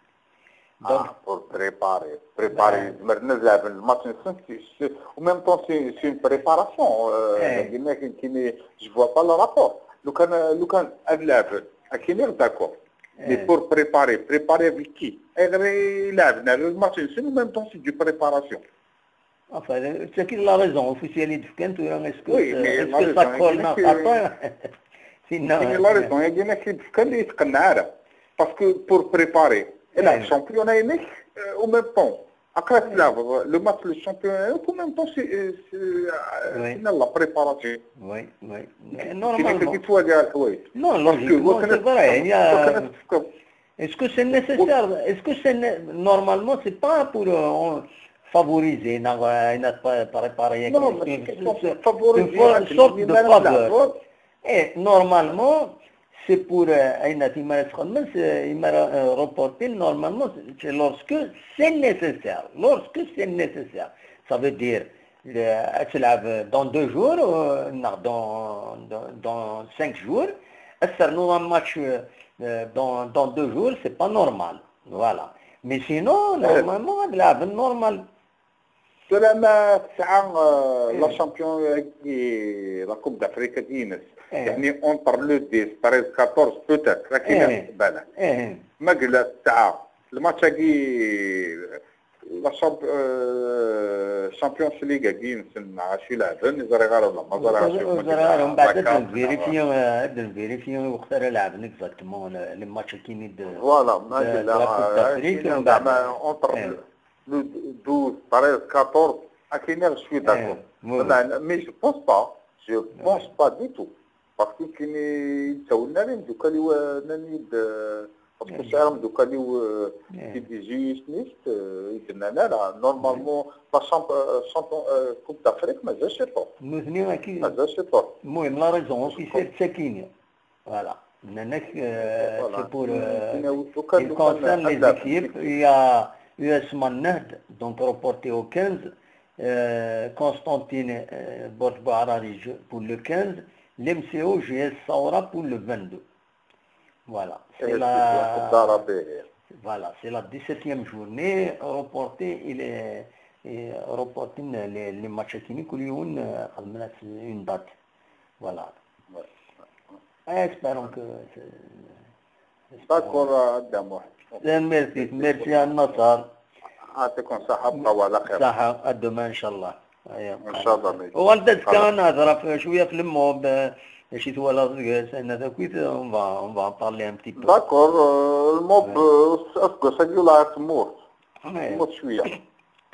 Donc, ah, pour préparer. Préparer. Zemren ad lɛeben le match-nsen, c'est, c'est, en même temps, c'est, c'est une préparation. Euh, je vois pas le rapport. Lukan, lukan ad lɛeben, akkin, d'accord. Mais pour préparer, préparer avec qui? Ayɣer i lɛeben le match-nsen, en même temps, c'est du préparation. Enfin, c'est la raison officielle i d-fkan, tura, est-ce que, oui, mais est-ce que ça colle neɣ xaṭi? C'est la raison, i d-fkan, ur yi-tqenneɛ ara. Parce que pour préparer, le championnat-inek, euh, en même temps, après, le match, le championnat, en même temps, c'est, euh, c'est, euh, la préparation. Oui, oui. Normalement. Non, logiquement, c'est vrai. Est-ce que c'est nécessaire? Est-ce que c'est né-, normalement, c'est pas pour, euh, favoriser, non, euh, préparer, non, mais c'est une sorte de faveur. Eh, normalement, c'est pour, euh, ayen ati mara txedmem, c'est, i mara, euh, reporter, normalement, c'est lorsque c'est nécessaire. Lorsque c'est nécessaire. Ça veut dire, euh, ad tleɛbem dans deux jours, euh, neɣ dans, dans, dans cinq jours, ad ternuḍ un match, euh, dans, dans deux jours, c'est pas normal. Voilà. Mais sinon, normalement, ad leɛben normal. Tura ma tesɛa, euh, la champion-agi, la Coupe d'Afrique-agi ines. Yeɛni entre le dix, treize, quatorze peut-être, akken i ɣ-tbana. Ma yella tesɛa, le match-agi, la champ-, euh, Champions League-agi ines, neɣ acu i leɛben, ur ẓriɣ ara, wala ma ẓriɣ acu. Ur ẓriɣ ara, mbeɛd ad nvérifier, euh, ad nvérifier i weqt ara leɛben exactement, le, le match-agi de, voilà, ma yella, de la Coupe d'Afrique, zeɛma entre le douze, treize, quatorze, akken i ɣ-, je suis d'accord. Mais je pense pas, je pense pas du tout. Parce que kini yettawnen ara imdukal-iw, euh, nnan-iyi-d, euh, parce que sɛiɣ imdukal-iw, euh, d des juristes, euh, i d-nnan ara. Normalement, la champ-, euh, champion, euh, Coupe d'Afrique, mazal ciṭuḥ. Nutni akka. Mazal ciṭuḥ. Muhim, la raison officielle, d takini. Voilà. Nnan-ak, euh, c'est pour, euh, il concerne les équipes. Il y a U S Manehd, donc reporté au quinze. Euh, Constantine, euh, Borj Bouararij pour le quinze. L'M C O G S Saoura pour le vingt-deux. Voilà. C'est la, voilà, c'est la dix-septième journée reportée. Il est, est reporté les, les matchs-agi, kul yiwen, euh, xedmen-as une date. Voilà. Espérons que c'est, d'accord, a Dda Muḥ. Merci, merci a Naṣer. Yɛṭikum ṣṣeḥḥa, bqaw ɛla xir. Ṣṣeḥḥa, à demain, inchallah. Inchallah. Uɣal-d azekka ad nehder ɣef cwiya ɣef le MOB, acu twalaḍ deg-s, ayen akkit, on va, on va en parler un petit peu. D'accord, euh, le MOB, euh, aseggas-agi ulaɛ temmut. Temmut cwiya.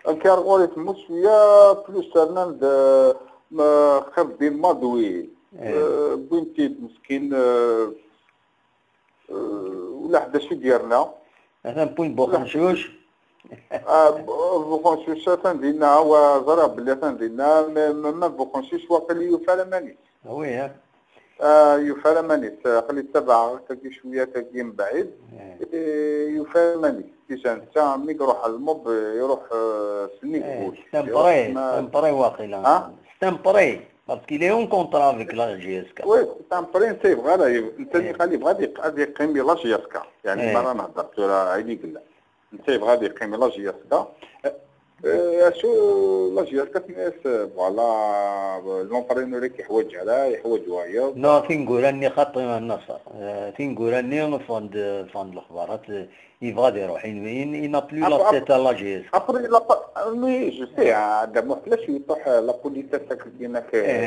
Akken ɣur-i temmut cwiya, plus rnan-d, euh, Xir Ddin Madwi. Euh, wwin-t-id meskin, euh, euh, ulaḥ d acu i d-yerna. Atan wwin-d Buxencuc. Ah, Bu-, Buxencuc atan dinna, wa ẓriɣ belli atan dinna, ma, ma, ma Buxencuc waqil yufa laman-is. Ah oui, hein. Ah, yufa laman-is, aql-i ttabaɛeɣ tagi cwiya, tagi mebɛid. Eh, yufa laman-is. Déjà netta mi iruḥ ɣer le MOB, iruḥ, eh, sennig wul. C'est un prêt, c'est un prêt waqila. Hein? C'est un prêt, parce qu'il est en contrat avec la J S K. Oui, c'est un prêt, netta yebɣa ara, netta niqal yebɣa ad yeq-, ad yeqqim i la J S K. Yeɛni mi ara nehder tura, ayen i yella. Netta yebɣa ad yeqqim i la J S K. Eh, acu la J S K tenna-yas, eh, voilà, l'entraîneur-ik yeḥwaǧ ara, yeḥwaǧ wayeḍ. Non, tineggura-nni xaṭi a Naṣer. Eh, tineggura-nni ffɣen-d, ffɣen-d lexbarat, eh, yebɣa ad iruḥ. Il, il, il n'a plus la tête à la J S K. Après, il a pas, oui, je sais, hein, Dda Muḥ, la ciṭuḥ, eh, la politesse, akken i d-yenna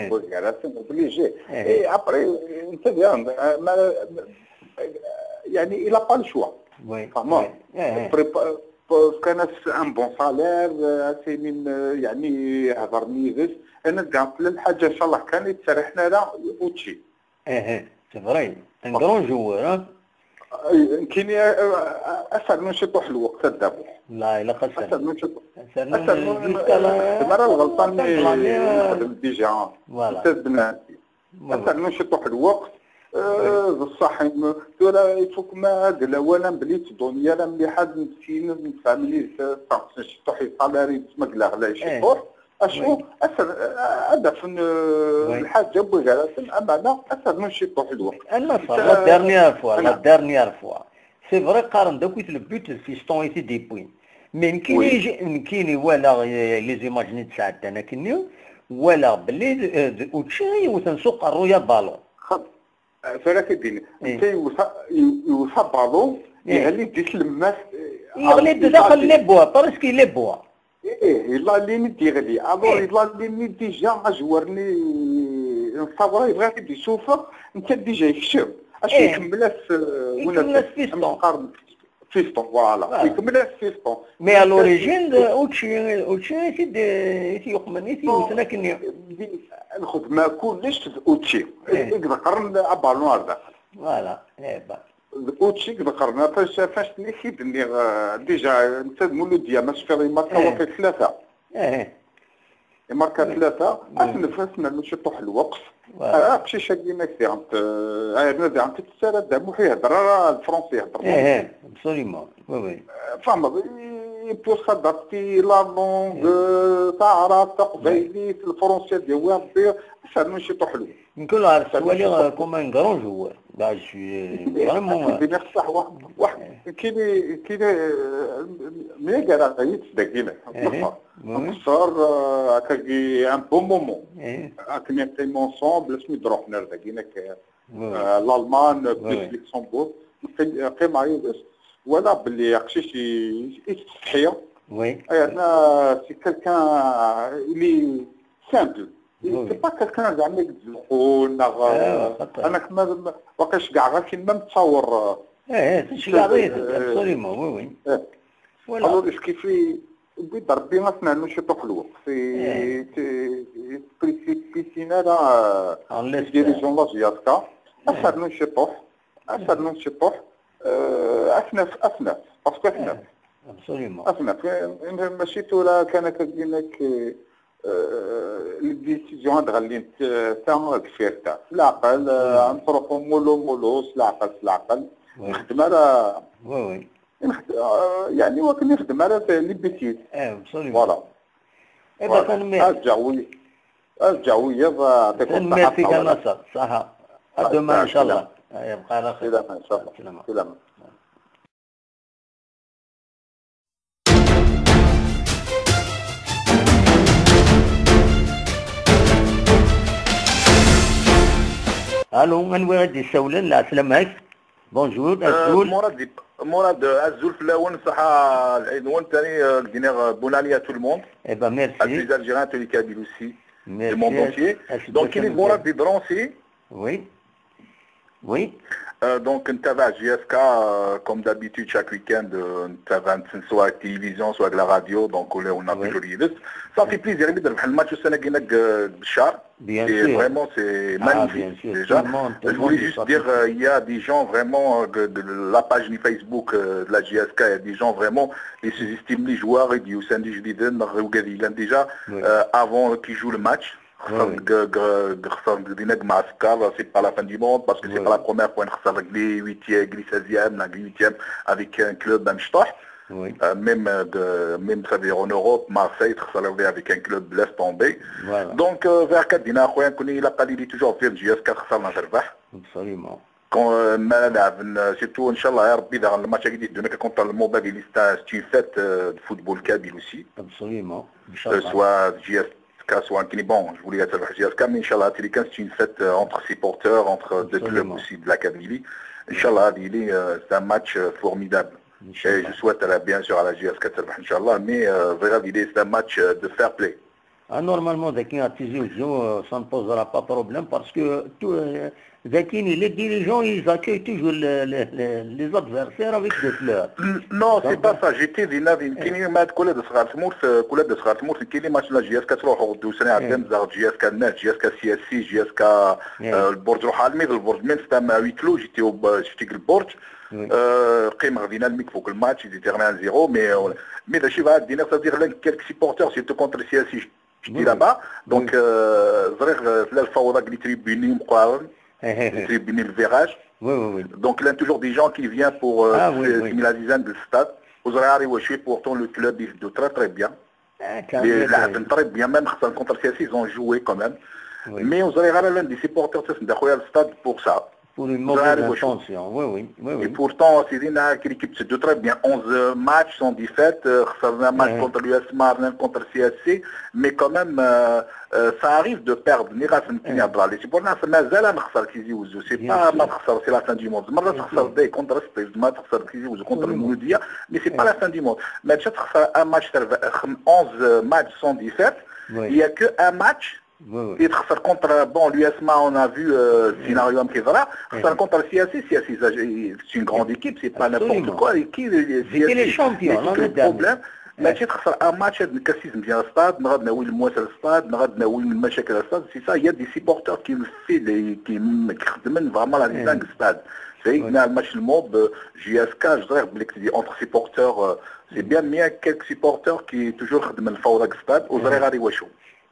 Buygara, c'est obligé. Et après, eh, netta d, eh, ma, eh, yeɛni, il a pas le choix. Oui. Fehmeḍ? Prépa-, fkan-as un bon salaire, eh, asmi, eh, yeɛni, hedren yid-s. Ayen ad d-iɛeṭṭel lḥaǧa, inchallah kan, ur yettriḥ ara učči. Eh, c'est vrai. Un grand joueur, hein? Nekkini, eh, eh, ad s-rnun ciṭuḥ lweqt a Dda Muḥ. La, ilaq ad s-rnun. Ad s-rnun ciṭuḥ. Ad s-rnun, eh, ara lɣelṭa-nni nexdem déjà. Voilà. Ad s-rnun ciṭuḥ lweqt. Eh, d ṣṣeḥ, tura ifuk ma d lawan am belli ttdun yal mliḥ ad nefsin, ad nefhem ciṭuḥ i salaire-is ma yella ɣlay ciṭuḥ. Acu, ad afen, eh, lḥaǧa n Buygara-sen, ameɛna ad s-rnun ciṭuḥ lweqt. A Naṣer, la dernière fois, la dernière fois. C'est vrai, qqaren-d akkit le but d Fiston i t-id-yewwin. Mais nekkini, nekkini walaɣ, eh, les images-nni d-sɛeddan akkenni, walaɣ belli d, eh, d učči i yewten s uqerruy abalun. Tura ad k-id-iniɣ, netta yewwet, yewwet abalun, yeɣli-d i tlemmast, eh, yeɣli-d daxel les bois, presque les bois. Ih, yella lin i d-yeɣli. Alors, yella lin-nni déjà, azwar-nni n ṣṣabra, yebɣa ad t-id-yessufeɣ, netta déjà yekcem. Acu ikemmel-as, eh, win ikemmel-as Fiston. Fiston, voilà. Ikemmel-as Fiston. Mais à l'origine, učči, učči i t-id, i t-yuqmen, i t-yewten akkenni. Lxedma kullec d učči. I ḍeqqren abalun ar daxel. Voilà, eh, d učči i ḍeqqren, ɣef wacu i d-nniɣ, eh, déjà, netta d Mulud Yam, ma tecfiḍ, yemmarka waqil tlata. Imarka tlata, ad t-nef-, ad t-nernu ciṭuḥ lweqt. Aqcic-agi-inek diɣen, eh, yerna diɣen tessara Dda Muḥ ihedder ara lefransi, ihedder. Ih, ih, absolument. Oui, oui. Eh, tfehmeḍ, i, i pousse adapter la langue, eh, taɛrabt, taqbaylit, lefransi, ad yawi Rebbi, ad t-nernu ciṭuḥ lweqt. Nekk ur ɛerf ttwaliɣ, eh, comme un grand joueur. Là, je suis, euh, vraiment, euh, d-iniɣ ṣṣeḥ, waḥ-, waḥ-, kini, kini, eh, mi ara yit dagina. Nqeṣṣer, eh, akkagi un bon moment. Akken i qqim ensemble, asmi d-ruḥen ar dagina, eh, l'Allemagne, plus Luxembourg. Qqim-, qqimeɣ yid-s, walaɣ belli aqcic i, i tettsetḥi. Yerna c'est quelqu'un, il est simple. C'est pas quelqu'un زعما يتزلقون، neɣ, eh, أنا كما، واقع شكاع غير كيما نتصور، eh, eh, تشكاع غير، eh, absolument, oui, oui. Voilà. Alors, est-ce qu'il fait, يبغي ربي غتنعلو شي طوق الوقت. C'est, c'est, c'est, c'est, c'est, c'est, les dirigeants de la J S K. أسرنو شي طوح، أسرنو شي طوح، آه، أفناس، أفناس، parce que أفناس. Absolument. أفناس. ماشي ثورة كان كدينك، آه، les décisions هاد غالين تا، تا كفير تا. في العقل، آه، نطرقوا مولو مولو، في العقل، في العقل. نخدم على، نخد-، آه، يعني، ولكن نخدم على les bêtises. Voilà. إيه، voilà. تنميرت. أرجع وي-، أرجع وياض، يعطيكم الصحة. تنميرت فيك النصر، صحة. À demain إن شاء الله. إيه، بقى على خير. سلامة إن شاء الله. سلامة. سلامة. ألو، من وين غادي يسولن؟ العسلامة. Bonjour, euh, Azul. Mourad, Mourad, euh, Azul fell-awen, ṣaḥa lɛid-nwen, tani, euh, diniɣ, euh, bonne année à tout le monde. Eh ben, merci. À tous les Algériens, tous les Kabyles aussi, du monde entier. Merci. Donc, il est Mourad des Drancy. Oui. Oui. Euh, donc, نتابع J S K, euh, comme d'habitude, chaque week-end, euh, نتابع, soit à la télévision, soit à la radio, donc, on a toujours يدس. Ça fait plaisir, il y a le match au Sénégal, euh, Bchar. Bien sûr. Vraiment, c'est magnifique, déjà. Je voulais juste dire, euh, il y a des gens vraiment, euh, de, de la page Facebook, euh, de la J S K, il y a des gens vraiment, ils sous-estiment les joueurs, ils disent, c'est des joueurs, déjà, euh, avant qu'ils jouent le match. خسر ق-، ق-، خسر دينا مع سكار، c'est pas la fin du monde, parce que c'est pas la première fois نخسر les huitièmes, les seizièmes, les huitièmes avec un club مشطوح. Euh, même, euh, de, même, ça veut dire en Europe, Marseille, تخسر avec un club, laisse tomber. Donc, euh, vers كدينا أخويا، نكون إلا قال لي toujours في J S K خسرنا تربح. Absolument. Quand, euh, ما نلعب، surtout إن شاء الله يا ربي، إذا الماتش هذا يدونا contre le Mobile, c'est, c'est une fête, euh, de football kabyle aussi. Absolument. إن شاء الله. Soit J S K, soit كني. Bon, je voulais dire J S K, mais إن شاء الله, c'est une fête, euh, entre supporters, entre deux clubs aussi de la Kabylie. إن شاء الله, هذه لي, euh, c'est un match, euh, formidable. Et je souhaite, euh, bien sûr, à la J S K تربح إن شاء الله, mais, euh, vraiment, c'est un match, euh, de fair play. Ah, normalement, ذاكي, à Tizi Ouzou, euh, ça ne posera pas problème parce que tout, euh, ذاكي, les dirigeants, ils accueillent toujours le, le, le, les adversaires avec des fleurs. Non, c'est pas ça. J'étais دينا, كاين ما كل هذا صغار ثمورت, كل هذا صغار ثمورت, كاين les matchs la J S K تروح غدو سنة عندنا زار J S K الناس, J S K C S C, J S K, euh, البرج روح عالمي, البرج même, c'est à huis clos, j'étais au, j'étais le برج. Euh, قيم غدينا الميك فوق الماتش, ils étaient un zéro, mais, euh, mais ذا شي بعد دينا, ça veut dire, quelques supporters, surtout contre C S C, j'étais là-bas. Donc, euh, ẓriɣ, euh, tella lfawḍa deg les tribunes meqqaren, les tribunes, le virage. Donc, il y a toujours des gens qui viennent pour, euh, se familiariser avec le stade. Ur ẓriɣ ara i wacu, pourtant le club, il joue très, très bien. لعبن très bien, même خسرن contre C S C, ils ont joué quand même. Mais ur ẓriɣ ara, llan des supporters, c'est, d axuya, le stade pour ça. Pour une mauvaise intention, oui, oui, oui, oui. Et pourtant, c'est une équipe qui joue très bien, onze matchs sans défaite, euh, خسرنا match contre l'U S M A, même contre C S C, mais quand même, euh, euh, ça arrive de perdre, ني غاس نتني هضرة عليه. C'est pour ça, مازال نخسر Tizi Ouzou. C'est pas ما تخسر, c'est la fin du monde. مرة تخسر دي contre Sṭif, ما تخسر Tizi Ouzou contre Mouloudia, mais c'est pas la fin du monde. Mais tu تخسر un match, تربح خم-, onze matchs sans défaite, il y a que un match, et تخسر contre, bon, l'U S M A, on a vu, euh, le scénario كي ضرا, تخسر contre C S C, C S C, c'est une grande équipe, c'est pas n'importe quoi, et qui, c'est les champions, c'est le problème. ماشي تخسر un match, هاد الكاسيس مزيان الستاد, نغاد ناوي المواس الستاد, نغاد ناوي المشاكل الستاد, c'est ça, il y a des supporters qui fait des, qui, qui خدمن vraiment la dingue stade. C'est, le match الموب, euh, J S K, je dirais, entre supporters, euh, c'est bien, mais il y a quelques supporters qui toujours خدمن الفوضى في الستاد, ur ẓriɣ ara i wacu.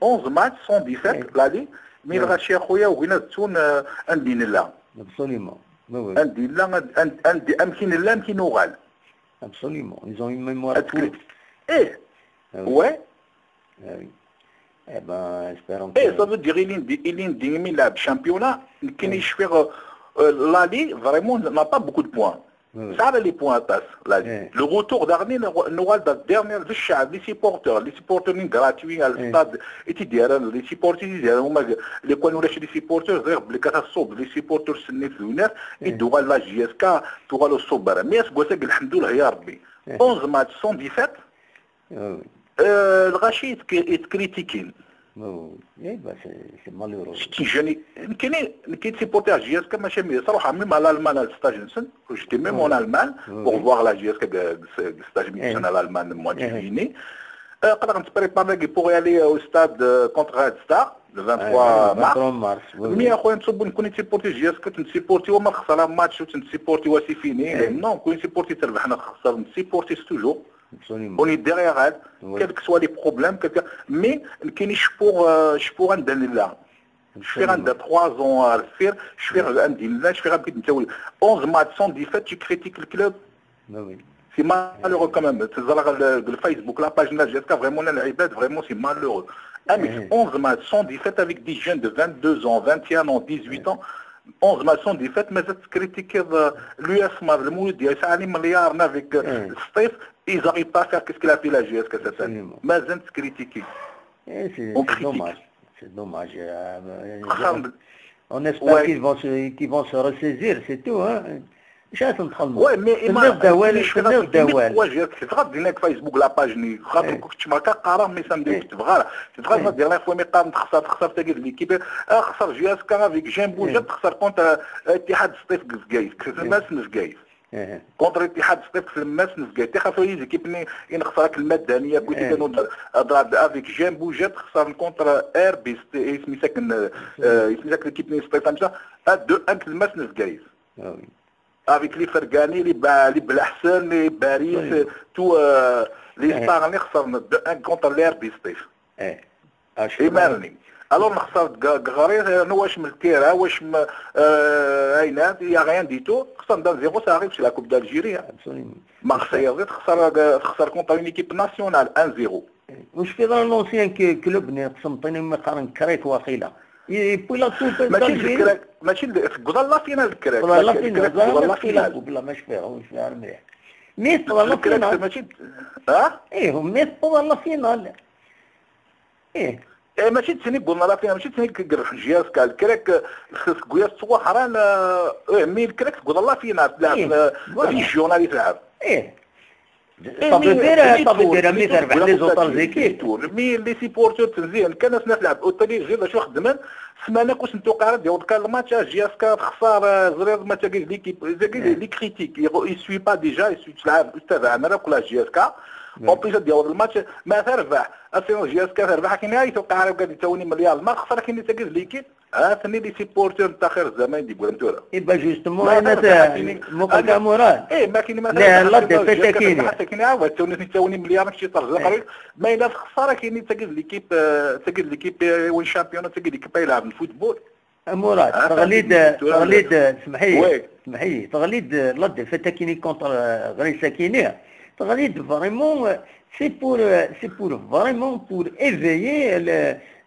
onze matchs sans défaite, l'Ali, mais le Rachi, خويا, وين تكون, euh, عندي نلا. Absolument. Oui, oui. عندي نلا, عند, عند, عند, أمكن نلا, أمكن نوغال. Absolument. Ils ont une mémoire courte. Eh, ouais. Ah oui. Eh ben, espérons que... Eh, ça veut dire, il est, il est, il est championnat, qui n'est pas, euh, l'Ali, vraiment, n'a pas beaucoup de points. Ça, les points à passe, l'Ali. Le retour dernier, نوال, la dernière, le chat, les supporters, les supporters gratuits à le stade, et tu dis, les supporters, tu dis, les quoi, nous, les supporters, les supporters, c'est une heure, et tu vois la J S K, tu vois le sober. Mais est-ce que c'est que الحمد لله يا ربي. onze matchs sans défaite. Euh, الغاشي يتك-, يتكريتيكين. Oui, oui. Eh ben, c'est, c'est malheureux. C'est une jeune, يمكن, يمكن supporter J S K ماشي مي صراحة, même à l'Allemagne, le stage نسن, j'étais même en Allemagne pour voir la J S K, le stage مي à l'Allemagne, moi, j'ai fini. Euh, قدر نتبريباري pour aller au stade, euh, contre Red Star, le vingt-trois mars. Mais أخويا, نتصب نكون supporter J S K, تنسيبورتي وما خسر ماتش وتنسيبورتي وسي فيني. Non, نكون supporter تربح, نخسر, نسيبورتي toujours. Absolument. On est derrière elle, quels que soient les problèmes, quel que, mais كاين شفور, euh, شفور عندنا لا. شفير عندها trois ans, euh, شفير, شفير عندي لا, شفير غنبقيت نتاول. onze matchs sans défaite, tu critiques le club. C'est malheureux quand même. تزرع ال-, ال Facebook, la page نتاع J S K, vraiment, là, العباد, vraiment, c'est malheureux. Avec onze matchs sans défaite, avec des jeunes de vingt-deux ans, vingt et un ans, dix-huit ans, onze matchs sans défaite, mais tu critiques, euh, l'USMA, le Mouloudi, ça a un milliard avec, euh, Steve. Ils n'arrivent pas à faire qu'est-ce qu'il a fait la J S K cette année. Absolument. Mais on critique. Eh, c'est, c'est dommage. C'est dommage. Euh, euh, on espère qu'ils vont se, qu'ils vont se ressaisir, c'est tout, hein. مش عارف ندخل. Ouais, mais تنض دوال, تنض دوال. واش غير كتبغى دير لك Facebook, la page ني, خاطر كنت ما كقرا, mais ça me dégoûte. تبغى, تبغى دير لك فومي قام تخسر, تخسر تاكي l'équipe, آه, خسر J S K avec Jean Bouja, تخسر contre, آه, اتحاد سطيف كزكايز, كسب الناس نزكايز. Contre اتحاد سطيف في الماس نزكايز. تخاف يزي كيبني ينخسر المادانية, كنت كانوا ضرب avec Jean Bouja, تخسر contre R B, اسمي ساكن, آه, اسمي ساكن كيبني سطيف خمسة, deux un في الماس نزكايز. Avec les Fergani, les Ba-, les Belhassan, les Baris, tout, euh, les stars, les خسرنا deux un contre les R B Steve. إيمارني. Alors نخسر غ-, غرير, آه, واش من التيرا, واش من, آه, عينات, y a rien du tout. خسرنا deux zéro, ça arrive, c'est la Coupe d'Algérie, hein. Absolument. Marseille, تخسر, تخسر contre une équipe nationale, un zéro. وش في ظهر l'ancien ك-, club ني قسم طيني ما قارن كريك واخيلا. Et puis la Coupe d'Algérie. ماشي الكراك, ماشي ال-, تقبض la finale الكراك. تقبض la finale, الكراك تقبض la finale. La Coupe, لا, ماشي فيها, ماشي فيها المليح. Mais تقبض la finale. ماشي, ها؟ إيه, mais تقبض la finale. إيه. إيه, ماشي تسني قلنا la finale, ماشي تسني كنقرح J S K, الكراك خصك قويا الصوحران, آه, إيه, mais الكراك تقبض la finale, تلعب, إيه, آه, voilà. Régional يتلعب. إيه. صافي دير، صافي دير، مي تربح لي زوطر زيكي. مي لي سيبورتور تنزيهن كان الناس تلعب اوتيلي جي شو خدمن. سمانه كنت نتوقع راه ديال كان الماتش J S K تخسر, آه, زرير ما تاكيش ليكيب, تاكيش لي كريتيك, يسوي با ديجا, يسوي تلعب تابع انا راه كلها J S K. اون بليس ديال الماتش ما تربح, اسيون J S K تربح, كاين غير يتوقع راه قاعد يتاوني مليار ما خسر, كاين تاكيش ليكيب. ها ثاني لي سيبورتور نتاع خير الزمان يدي بولا متورا. إي با جوستومون، ما أنا كاين تاع حتى مراد. لا، لا ديفيت كاين. حتى كاين عاود توني، توني مليار ماشي طرز قريب. ما إلا في خسارة كاين تاكل ليكيب، آه، تاكل ليكيب، آه، وين شامبيون، تاكل ليكيب يلعب الفوتبول. مراد، تغليد، تغليد، سمحي، سمحي، تغليد، لا ديفيت كاين كونتر، آه، غريسا كاين. تغليد فريمون، c'est pour, euh, c'est pour vraiment pour éveiller le,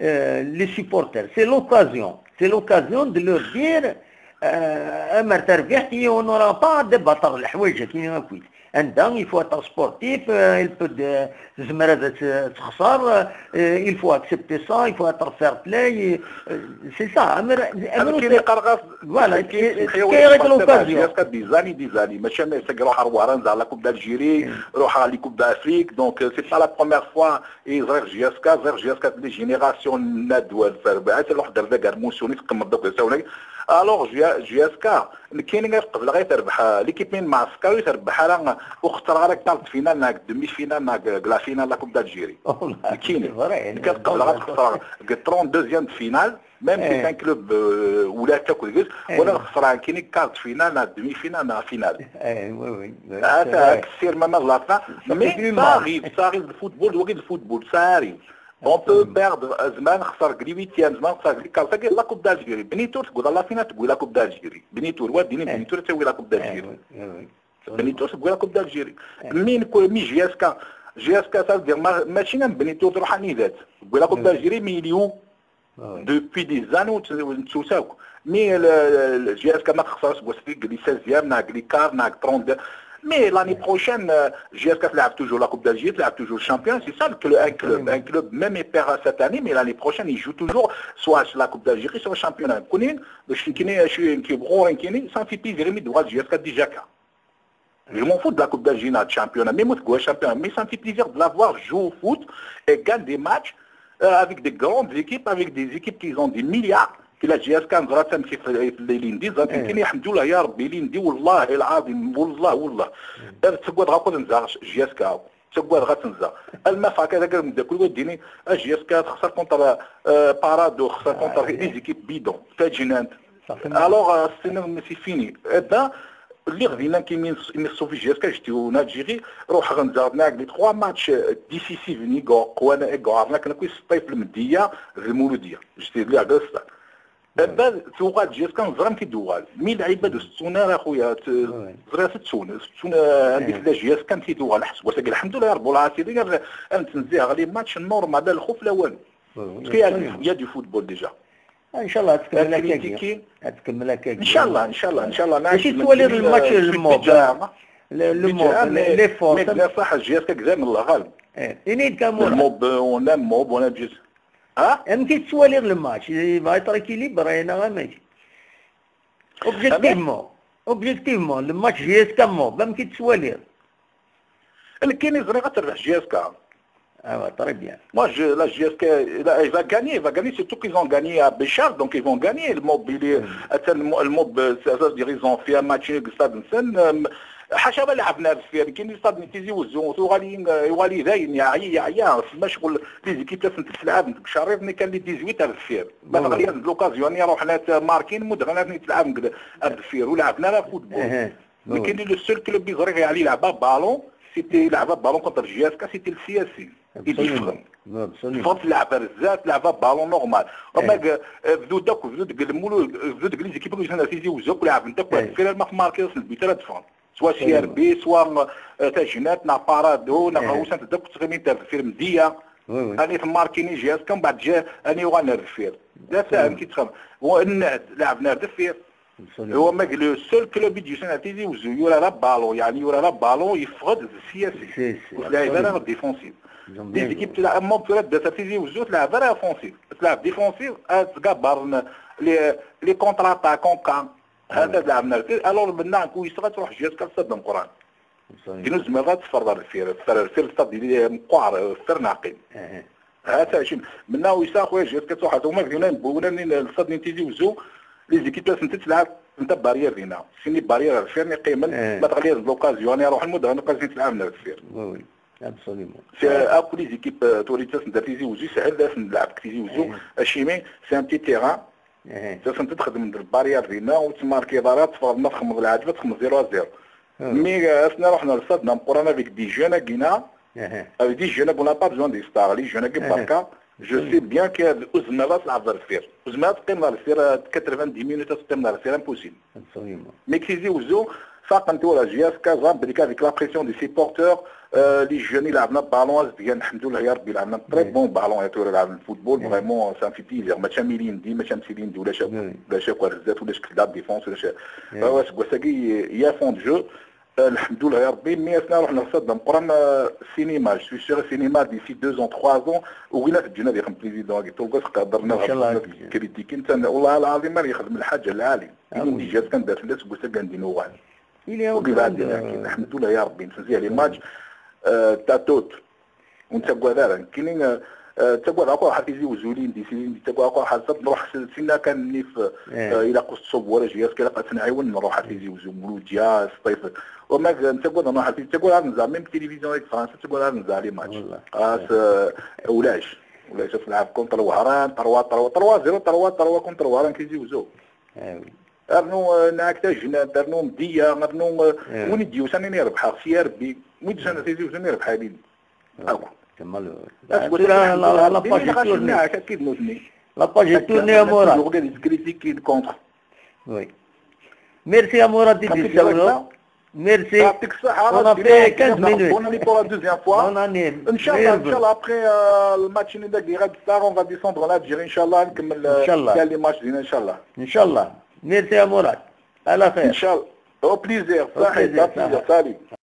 euh, les supporters. C'est l'occasion. C'est l'occasion de leur dire, euh, أمر تربيح, on n'aura pas à débattre الحوايج كاينين هاكويت. Anda il faut être sportif, euh, il peut de, tezmer ad t-, texser, euh, il faut accepter ça, il faut être fair play, euh, c'est ça. Amer, amer amek i qqareɣ ɣef voilà, c'est c'est l'occasion. Des années, des années. Maca mais c'est grand, ruḥeɣ ɣer Coupe d'Algérie, ruḥeɣ les Coupes d'Afrique, donc euh, c'est pas la première fois. Et ẓriɣ J S K, ẓriɣ J S K les générations n ddwa n terbaɛt, ruḥ d arda gar Moussounis, qemmeḍ akk d asawnek. Alors J S K, nekkini ad qebleɣ ay terbeḥ l'équipe n Mɛesker, ur terbeḥ ara, ur xeṣreɣ ara quart de finale, neɣ demi-finale, neɣ la finale la Coupe d'Algérie. Nekkini, nekk ad qebleɣ ad xeṣreɣ deg trente-deuxième de finale, même si c'est un club, euh, ula d takk deg-s, wala xeṣreɣ nekkini quart de finale, neɣ demi-finale, neɣ finale. Ata ssirem ma ẓlaṭna, mais ça arrive, ça arrive, le football, wagi le football, ça arrive. On peut perdre, euh, زعما نخسر les huitièmes, زعما نخسر les quarts, c'est la Coupe d'Algérie. Benitour تقول la finale, تقول la Coupe d'Algérie. Benitour, ouais, Dini Benitour, c'est la Coupe d'Algérie. Benitour تقول la Coupe d'Algérie. Mais نكون mais J S K, J S K, ça veut dire ماشي نام Benitour تروح عن ذات. تقول la Coupe d'Algérie, mais il est où? Depuis des années, on se souvient. Mais le, le J S K ما خسرش, parce que les seizième, ناق les quarts, ناق trente-deux. Mais l'année prochaine, euh, J S K تلعب toujours la Coupe d'Algérie, تلعب toujours champion. C'est ça le cl-, un club. Un club, même il perd cette année, mais l'année prochaine, il joue toujours, soit la Coupe d'Algérie, soit championnat. كونين باش نكيني شي نكي بغور نكيني, ça me fait plaisir, mais de voir J S K déjà. Je m'en fous de la Coupe d'Algérie, de championnat, mais moi, je suis championnat, mais ça me fait plaisir de la voir jouer au foot et gagner des matchs, euh, avec des grandes équipes, avec des équipes qui ont des milliards. Puis la J S K, نزرات تمشي في اللي ندي, زعما كاين الحمد لله يا ربي, اللي ندي والله العظيم, والله, والله. تقعد غاكو نزار J S K, تقعد غاتنزا. الما فاكا هذاك المدى كل يديني, J S K تخسر contre, euh, Parado, تخسر contre des équipes bidons, تاجنانت. Alors, euh, c'est fini. Eh ben, اللي غدينا كي من، من الصوفي J S K جيتي وناجيري، روح غنزا هناك les trois matchs décisifs نيكو قوانا إيكو عرنا كنا كويس الطيف المدية المولودية. جيتي اللي عدسة. دابا توغال J S K نزرم كي دوغال. مي لعيبة دو ستونا راه خويا، ت-، زريا ستون، ستون، آه، عندك لا J S K كان كي دوغال. حس وساق الحمد لله رب العالمين، غير أنا تنزيها غير ماتش نورمال، لا الخوف لا والو. Parce qu'il y a du football déjà. ان شاء الله تكمل هكاك. تكمل هكاك. ان شاء الله، ان شاء الله، ان شاء الله. ماشي توالي الماتش الموب. الموب، لي فور. صح، J S K كزاي من الله غالب. ايه، اني كامورا. الموب، ولا موب، ولا جيس. ها؟ امتى توالي الماتش؟ يبغى يترك لي برينا غير ماشي. Objectivement, objectivement, الماتش J S K موب، امتى توالي؟ كاين يزري غتربح J S K. Ah ouais, très bien. Moi, je, la J S K, il va gagner, il va gagner, surtout qu'ils ont gagné à Béchar, donc ils vont gagner. Le mob, il est, le mob, c'est-à-dire, ils ont fait un match nul, stade, حاشا ما لعبنا في الفير كاين stade نتيزي وزو ثوغالي يوالي داين يا عيا يا عيا ما شغل. Les équipes تاع تلعب شهرين كان les dix-huit تاع الفير ما غير l'occasion يروح نات ماركين مدغنات نتلعب الفير ولعبنا لا football. Mais كاين le seul club يزري عليه لعبه ballon, c'était لعبه ballon contre J S K, c'était le C S C. يديفون فوت لعبه بزاف، لعبه ballon normal. وما بدو داك، بدو داك المولو، بدو داك les équipes كيجينا تيزي وزوك لعب داك واحد في ما ماركي البيت راه دفون. سوا C R B سوا تاجينات نا بارادو نا غوسان داك تغني تاع الفير مديه. اني تماركيني J S K من بعد جا اني وانا الفير. لا فاهم كي تفهم. والنهد لعبنا الفير. هو ماك le seul club يجي سنة تيزي وزو يورا لا بالون، يعني يورا لا بالون يفقد السياسي. وتلعب انا ديفونسيف. دي زيكيب تلعب مون بلاد دات تيزي وزو تلعب انا اوفونسيف، تلعب ديفونسيف، تقبر لي، لي كونتر اتاك اون كان. هذا تلعب نرتي، الور منا كو يسرى تروح جيس كالصد القران. كنوز مرات تفرض الفير، تفرض الفير الصد اللي مقعر، الفير ناقي. ها تا شي منا ويسا خويا جات كتروح هذا هما فينا بونا منين الصاد نين تيزي وزو. لي زيكيب تاس انت تلعب انت بارير فينا سيني بارير فيرني قيمن ما تغلير لوكازيون يروح المدة لوكازيون تلعب نفس فير. سي اكو لي زيكيب توري تاس انت تيزي وزو سهل داس نلعب تيزي وزو. اشيمي سي ان تي تيران. تاس انت تخدم البارير فينا وتماركي ضرات تفرض ما تخمض العجبة تخمض زيرو زيرو. مي اسنا رحنا للصاد نام قرانا بيك دي جون اكينا. Avec des jeunes, on n'a pas besoin de stars. Les jeunes qui marquent, je sais bien que Ouzmela تلعب الفير. Ouzmela تقيم الفير quatre-vingt-dix minutes تقيم الفير impossible. Mais كي يزي وزو فاق انت ولا جي اس كازا بلي avec la pression des supporters, les jeunes يلعبنا بالون ديال الحمد لله يا ربي لعبنا très bon ballon يا تورا لعب الفوتبول vraiment ça me fait plaisir ماشي ميليندي ماشي مسيليندي ولا شاكو ولا شاكو الرزات ولا شكل لا ديفونس ولا شاكو. هو سكواساكي يا fond de jeu. الحمد لله يا ربي. مي اثنا رحنا لصد مقران السينما، جو سوي سيغ السينما ديسي دو زون تخوا زون. وين تجينا ديال البريزيدون كي تلقى تقدرنا. ان شاء الله. كريتيكي انت والله العظيم ما يخدم الحاجه العالي. يقول لي جات كان دات الناس قلت لك عندي نوال. وكي بعد الحمد لله يا ربي نسى لي ماتش. آه، تاتوت. ونتاكوا هذا كاينين، آه، تاكوا هذا كو حافظي وزولين دي سيدي، تاكوا كو حافظ نروح سينا كان نيف. آه، الى قص صوب ولا جياس كلا قتنعيون نروح حافظي وزو مولوديا سطيف. وما نتاكوا نروح حافظي تاكوا هذا نزع ميم تلفزيون ديك فرنسا تاكوا هذا نزع لي ماتش. خلاص. آه، ولاش ولاش تلعب كونتر وهران تروا تروا تروا زيرو تروا تروا كونتر وهران كيزي وزو. ارنو، آه، ناك تاجنا ارنو مديا ارنو، آه، وين ديو سنين يربح سي ار بي. وين سنة تيزي وسنين يربح لي. اكو. تما ال- لا، لا، لا، لا، لا باج تورني. اكيد نوتني. لا باج تورني يا مراد. وقاعد يسكريتيكي كونتر. وي. ميرسي يا مراد دي دي. ميرسي. يعطيك الصحة. On a fait quinze minutes. Bonne année pour la deuxième fois. Bonne année. ان شاء الله، ان شاء الله ابخي الماتش اللي داك غادي ستار اون غادي ديسوندر لالجيري ان شاء الله نكمل. ان شاء الله. كاع لي ماتش دينا ان شاء الله. ان شاء الله. ميرسي يا مراد. على خير. ان شاء الله. او بليزير. صحيح. Au plaisir. Salut.